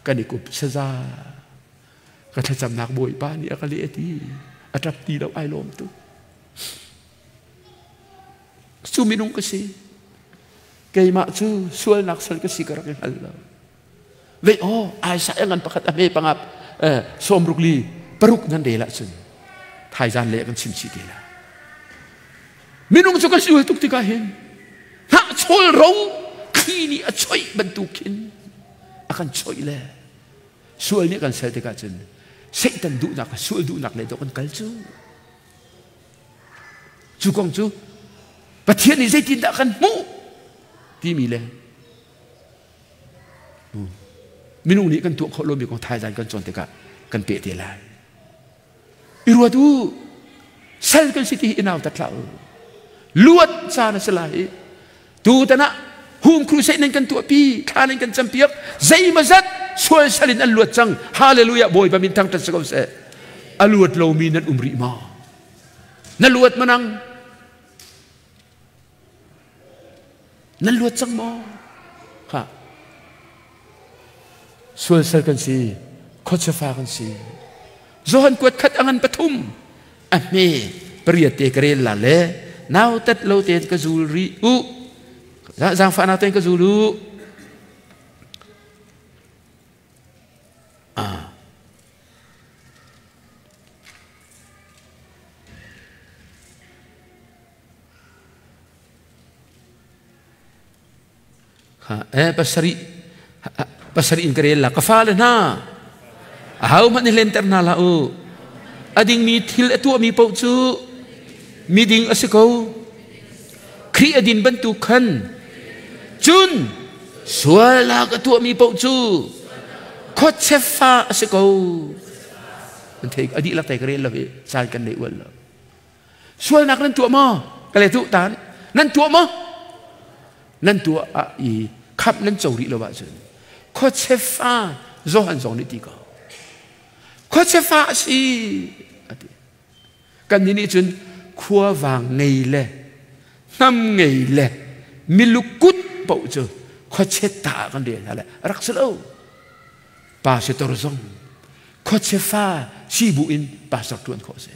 Kan i kup saza. Ka thlacamnak Bawipa nih a ka leh ti. A ṭap ti lo ai lawm tuk. Cu minung ka si. Keimah cu sualnak sal ka si ka rak i hngal lo. Vei aw Isaiah ngan pakhat a hme pangap 64 nan rel ahcun thaizan le kan chim chih te la. Minung cu kan sual tuk tikah hin hnahchawl ro thli nih a choih bantuk khin a kan choih le sual nih kan sel tikah cun Satan duhnak sual duhnak le dawh kan kal cu. Cu kong cu Pathian nih zeitindah kan hmuh timi le minung nih kan tuah khawh lomi kong thaizan kan cawn tikah kan peh te lai. I ruat u, sal kan si ti hi i nautat hlah u. Luat caan a si lai. Tutan ah home crusade nan kan tuahpi, thla nan kan campiak, zeimazat sual sal in an luat cang. Hallelujah, Bawipa min thangṭhat si ko seh. A luat lomi nan um rih maw? Na luat manang? Nan luat cang maw? Ha. Sual sal kan si, khuachafa kan si. Johan kuat khat angan pathum a hme pariat te ka rel la le nau tat lo tein ka zul ri u. Zaangfah nak tein ka zul u. Ah. Pasarih pasarih in ka rel la ka fale hna ahohmanh i hlenter hna hlah u a dingmi thil a tuahmi paoh cu miding a si ko Khrih a din bantuk khan cun sualnak a tuahmi paoh cu khuachefa a si ko an thei a dihlak te ka rel lo i caan kan nei ual lo Sualnak nan tuah maw? Ka le tu tan. Nan tuah maw? Nan tuah ah i khamh nan co rih lo ahcun khuachefa Johan zong nih ti ko. Khuachefa a si a ti. Kan nih nih cun khuavang ngei le hnam ngei le milukut paoh cu khuachet ta ah kan rel hna le rak si lo. Pastor zong khuachefa si bu in pastor ṭuan khawh a si.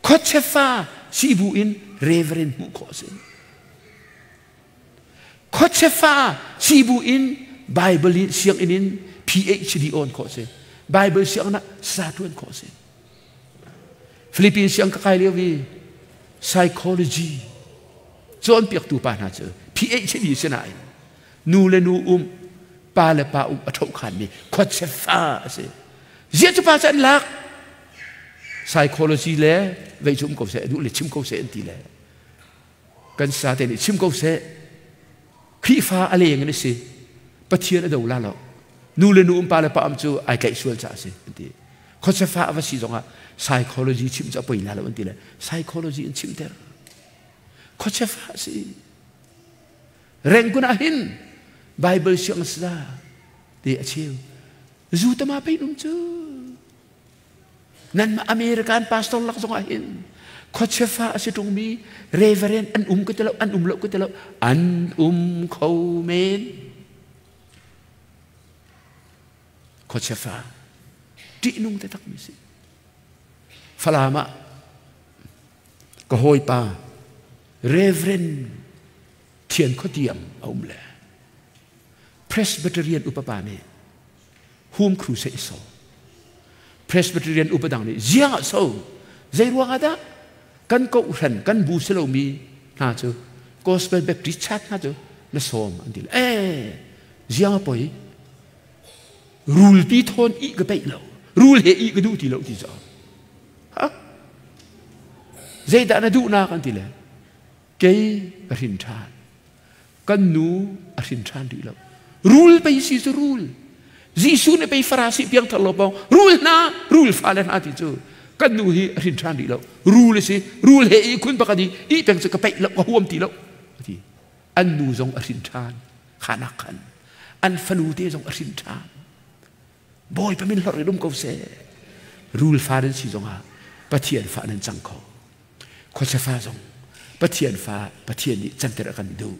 Khuachefa si bu in reverend hmuh khawh a si. Khuachefa si bu in Bible in sianginn in PhD on khawh a si. Bible sianginn ah sa ṭuan khawh a si. Philippines siang ka kai lio i psychology cawnpiaktu pa hna cu PhD si nain nu le nu um pa le pa um a ṭhohkhanmi khuachefa a si. Ziah cu pa cu an lak? Psychology le vei cu um ko seh, duh le chim ko seh an ti le kan sa te nih chim ko seh. Khrihfa a leng in a si. Pathian a do la lo. Nu le nu um pa le pa um cu ai tlaih sual ca a si an ti. Khuachefa a va si zongah psychology chim cu a poi la lo an ti le psychology in chimter. Khuachefa a si. Rengkun ah hin Bible siang sa ti a cheu. Zu tama pei um cu. Nan American pastor lak zongah hin khuachefa a si ṭungmi reverend an um ka ti lo, an um lo ka ti lo, an um kho men. Khuachefa ṭihnung te takmi si. Falam ah ka hawipa Reverend Thian Khuatiam a um le Presbyterian upa pa nih Home Crusade so Presbyterian upa dang nih ziang ah so zei ruang ah dah kan kohhran kan bu si lomi hna cu Gospel Baptist Church hna cu na sawm an ti le eh ziang a poi rulpi thawn i ka peih lo rul he i ka duh ti lo ti cu ha zeidah na duhnak an ti le kei ka hrin ṭhan kan nu a hrin ṭhan rih lo rul pei si cu rul Jesuh nih pei Farasi piangthar lo pawng rul hna rul fale hna ti cu kan nu hi a hrin ṭhan rih lo rul a si rul he i khun pakhat i i peng cu ka peih lo ka huam ti lo ti an nu zong a hrin ṭhan khanak khan an fanu te zong a hrin ṭhan Bawipa min hlorh in um ko seh rul fa nan si zongah Pathian fa nan cang kho khuacha fa zong Pathian fa Pathian nih canter a kan duh.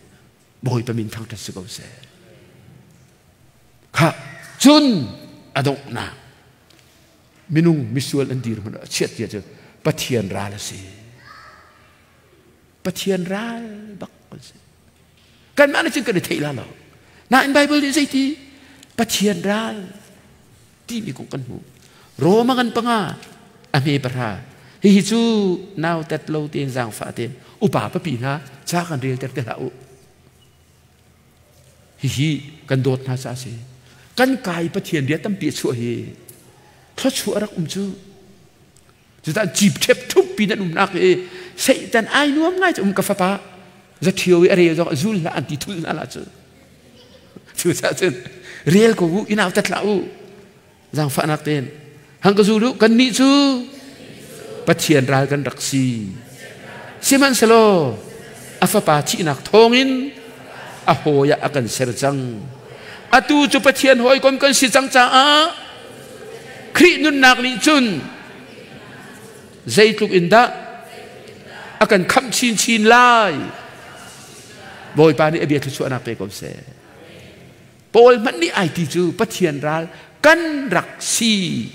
Bawipa min thangṭhat si ko seh. Kha cun a donghnak minung misual an dir hmanh a chiat tia cu Pathian ral a si. Pathian ral bak an si. Kanmah nih cun kan i theih la lo. Nain Bible nih zeiti Pathian ral timi kong kan hmuh. Roma ngan panga a hme pahra. Hihi cu nautat lo tein zaangfah tein upa papi hna ca kan rel ter te hlah u. Hihi kan dawt hna ca si. Kan kai Pathian bia tampi a chuah hi thluachuah rak um cu. Cutan cip ṭhep ṭhup pi nan umnak i Satan ai nuam ngai cu um ka fapa zaṭhio i a rel zong zul hlah an ti thul hna la cu. Cucaah cun rel ko u inau tat hlah u zaangfahnak tein hang ka zul u kannih cu Pathian ral kan rak si. Sihmanhsehlaw a fapa thihnak thawngin a hawi ah a kan ser cang. Atu cu Pathian hawikom kan si cang caah Khrih nunnak nih cun zeitluk in dah a kan khamh chinchin lai. Bawipa nih a bia thluachuahnak pe ko seh. Paul hmanh nih ai ti cu Pathian ral kan rak si.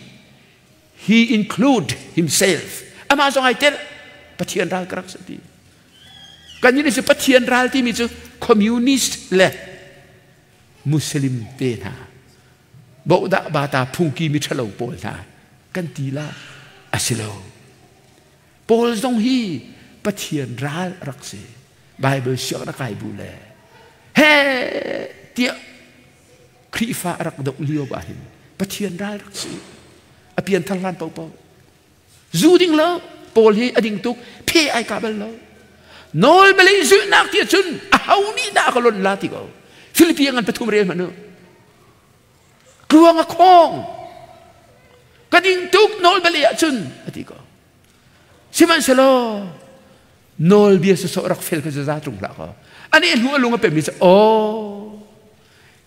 He include himself. Amah zong ai tel. Pathian ral ka rak si ti. Kan nih cu Pathian ral timi cu communist le Muslim te hna bohdah bata phungki mi ṭhalo pawl hna kan ti la a si lo. Paul zong hi Pathian ral a rak si. Bible siang rak kai bu le he tiah Khrihfa a rak doh lio ah hin Pathian ral rak si. A pianthar hlan paohpaoh. Zu ding lo Paul hi a ding tuk phe ai ka bal lo. Nawl belei zulhnak ti cun a ho nih dah ka lon la ti ko. Filipi ngan pathum rel hmanh u. Tluang a khong. Ka ding tuk nawl belei ah cun a ti ko. Sihmanhsehlaw nawlbia sawsawh rak fel kha za tlung hlah kaw. Ani hnu a lung a pemmi cu aw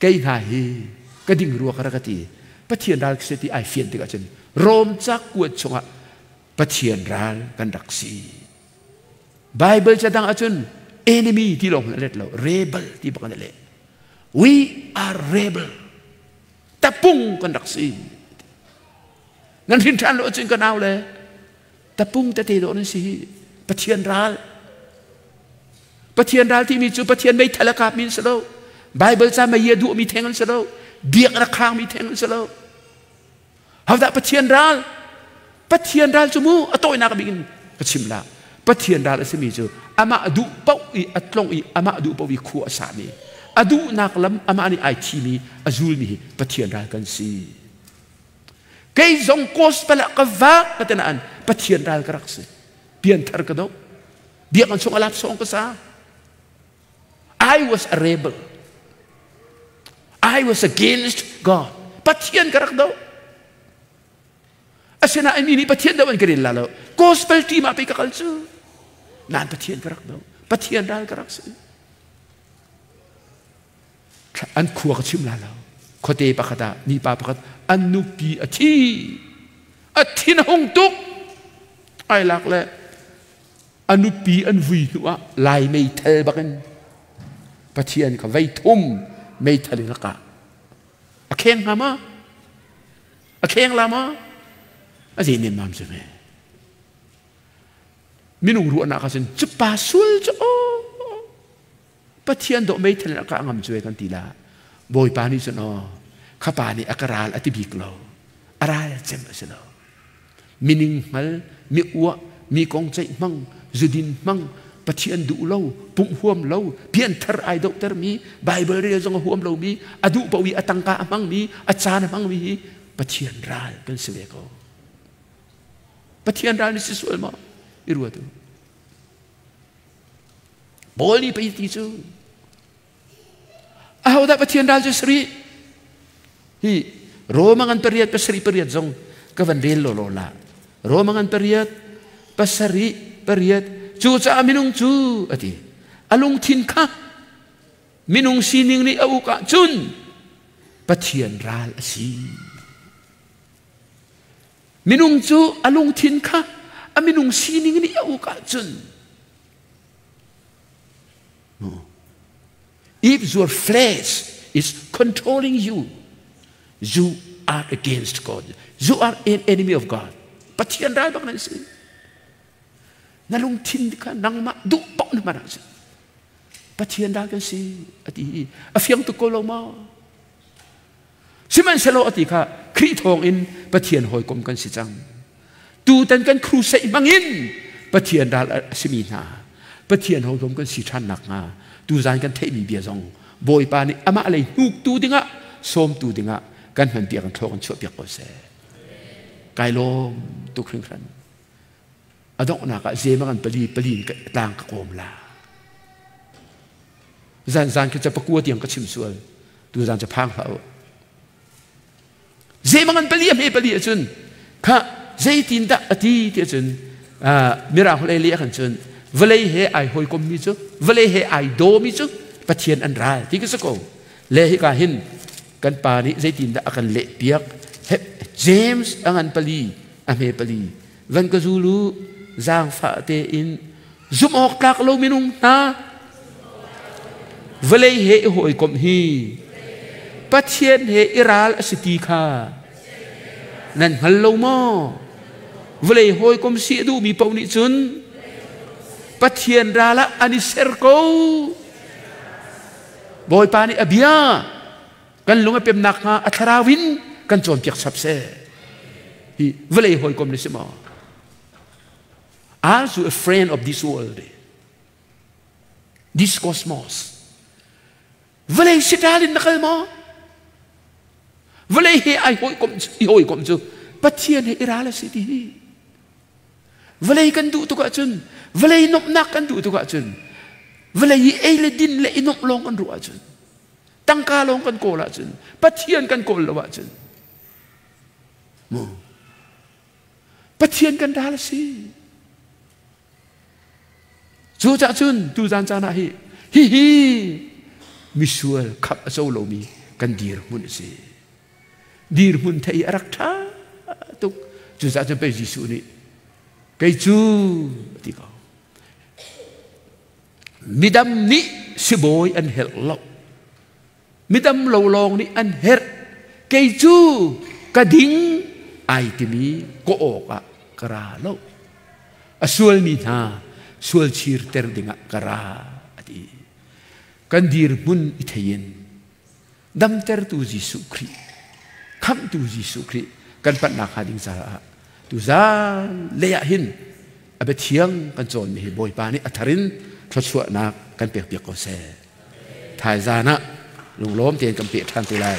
kei hna hi ka ding rua ka rak ka ti. Pathian ral ka si ti ai fian tikah cun Rom cakuat chungah Pathian ral kan rak si. Bible ca dang ahcun enemy ti lawng a let lo, rebel ti bak an leh. We are rebel. Tapung kan rak si. Nan hrin ṭhan lo ahcun ka nau le tapung tete dawh nan si. Pathian ral. Pathian ral timi cu Pathian meithal a kapmi an si lo. Bible ca mei a duhmi theng an si lo. Biak a khangmi theng an si lo. Hodah Pathian ral? Pathian ral cu mu a tawinak bik in ka chim la. Pathian ral a simi cu amah duh paoh i a tlong i amah duh paoh i khua a sami a duhnak lam amah nih ai thimi a zulmi hi Pathian ral kan si. Kei zong gospel ah ka vak ka ti nain Pathian ral ka rak si. Pianthar ka do. Biakinn chung a lap sawng ka sa. I was a rebel. I was against God. Pathian ka rak do. Asinain mi nih Pathian do an ka rel la lo. Gospel team ah pei ka kal cu. Nan Pathian ka rak do. Pathian ral ka rak si. An khua ka chim la lo. Khuate pakhat ah mipa pakhat an nupi a thi. A thin a hung tuk. Ai lak le a nupi an vui hnu ah lai meithal bakin Pathian kha vei thum meithal in a kah. A kheng hnga ma? A kheng la ma? A zei nemmam si ve. Minung ruahnak ah cun cu pa sul cu aw Pathian dawh meithal in a kah ngam cu kan ti la. Bawipa nih cun aw kha pa nih a ka ral a ti bik lo. A ral cem a si lo. Mining hngal, mi uah, mi kong ceih hmang, zudin hmang, Pathian duh lo, pumh huam lo, pianthar ai dohtermi, Bible rel zong a huam lomi, a duh paoh i a tangka a hmangmi, a caan a hmangmi hi Pathian ral kan si ve ko. Pathian ral ni si sual maw? I ruat u. Paul nih pei ti cu Ahodah Pathian ral cu sari? Hi Roma ngan pariat pasarih pariat zong ka van rel lawlaw la. Roma ngan pariat pasarih pariat cucaah minung cu a ti. A lungthin kha minung sining nih a uk ahcun Pathian ral a si. Minung cu a lungthin kha a minung sining nih a uk ahcun. If your flesh is controlling you, you are against God. You are an enemy of God. Pathian ral bak nan si. Na lungthin kha nangmah duh paoh na hman ahcun Pathian ral kan si a ti i a fiang tuk ko lo maw? Sihmanhsehlaw a ti kha Khrih thawngin Pathian hawikom kan si cang. Tutan kan crusade hmangin Pathian ral a simi hna Pathian hawikom kan si ṭhan nakhnga tuzan kan theihmi bia zong Bawipa nih amah lei hnuktu dingah sawmtu dingah kan hmanpiak in thlaw kan chuahpiak ko seh. Kai lawm tuk hringhran. A donghnak ah zema kan pali pali in tlang ka kawm la. Zan zan khi ca pakua tiang ka chim sual. Tu zan ca phang hlah u. Zeimang an pali a hme pali ahcun kha zeitin dah a ti ti ahcun mirang holh le khan cun vawlei he ai hawikommi cu vawlei he ai dawmi cu Pathian an ral ti ka si ko. Le hika hin kan pa nih zeitin dah a kan leh piak. James a ngan pali a hme pali van ka zulu zaangfah tein zumh awk tlak lo minung hna vawlei he i hawikomh hi Pathian he i ral a si ti kha nan hngal lo maw? Vawlei hawikom si a duhmi paoh nih cun Pathian ral ah an i ser ko. Bawipa nih a bia kan lung a pem nakhnga a thlarau in kan cawnpiak chap seh. Hi vawlei hawikom na si maw? Are you a friend of this world? This cosmos. Vawlei sital in na kal maw? Vawlei he ai hawikom i hawikom cu Pathian he i ral a si ti hi. Vawlei kan duh tuk ahcun, vawlei nuamhnak kan duh tuk ahcun, vawlei i ei le din le i nuamh lawng kan ruah ahcun, tangka lawng kan kawl ahcun, Pathian kan kawl lo ahcun, mu Pathian kan ral a si. Cu cah cun tuzan caan ah hi hihi misual khap a co lomi kan dirhmun a si. Dirhmun thei a rak ṭha tuk. Cucaah cun pei Jesuh nih kei cu a ti ko. Midam nih sibawi an helh lo. Midam lo lawng nih an herh. Kei cu ka ding ai timi kawh awkah ka ra lo. A sualmi hna sual chirter dingah ka ra a ti. Kan dirhmun i thei in damtertu Jesuh Khrih, khamhtu Jesuh Khrih kan panhnak hnga ding caah tuzan lei ah hin a biathiang kan cawnmi hi Bawipa nih a thar in thluachuahnak kan pekpiak ko seh. Thaizan ah lunglawm tein kan peh ṭhan te lai.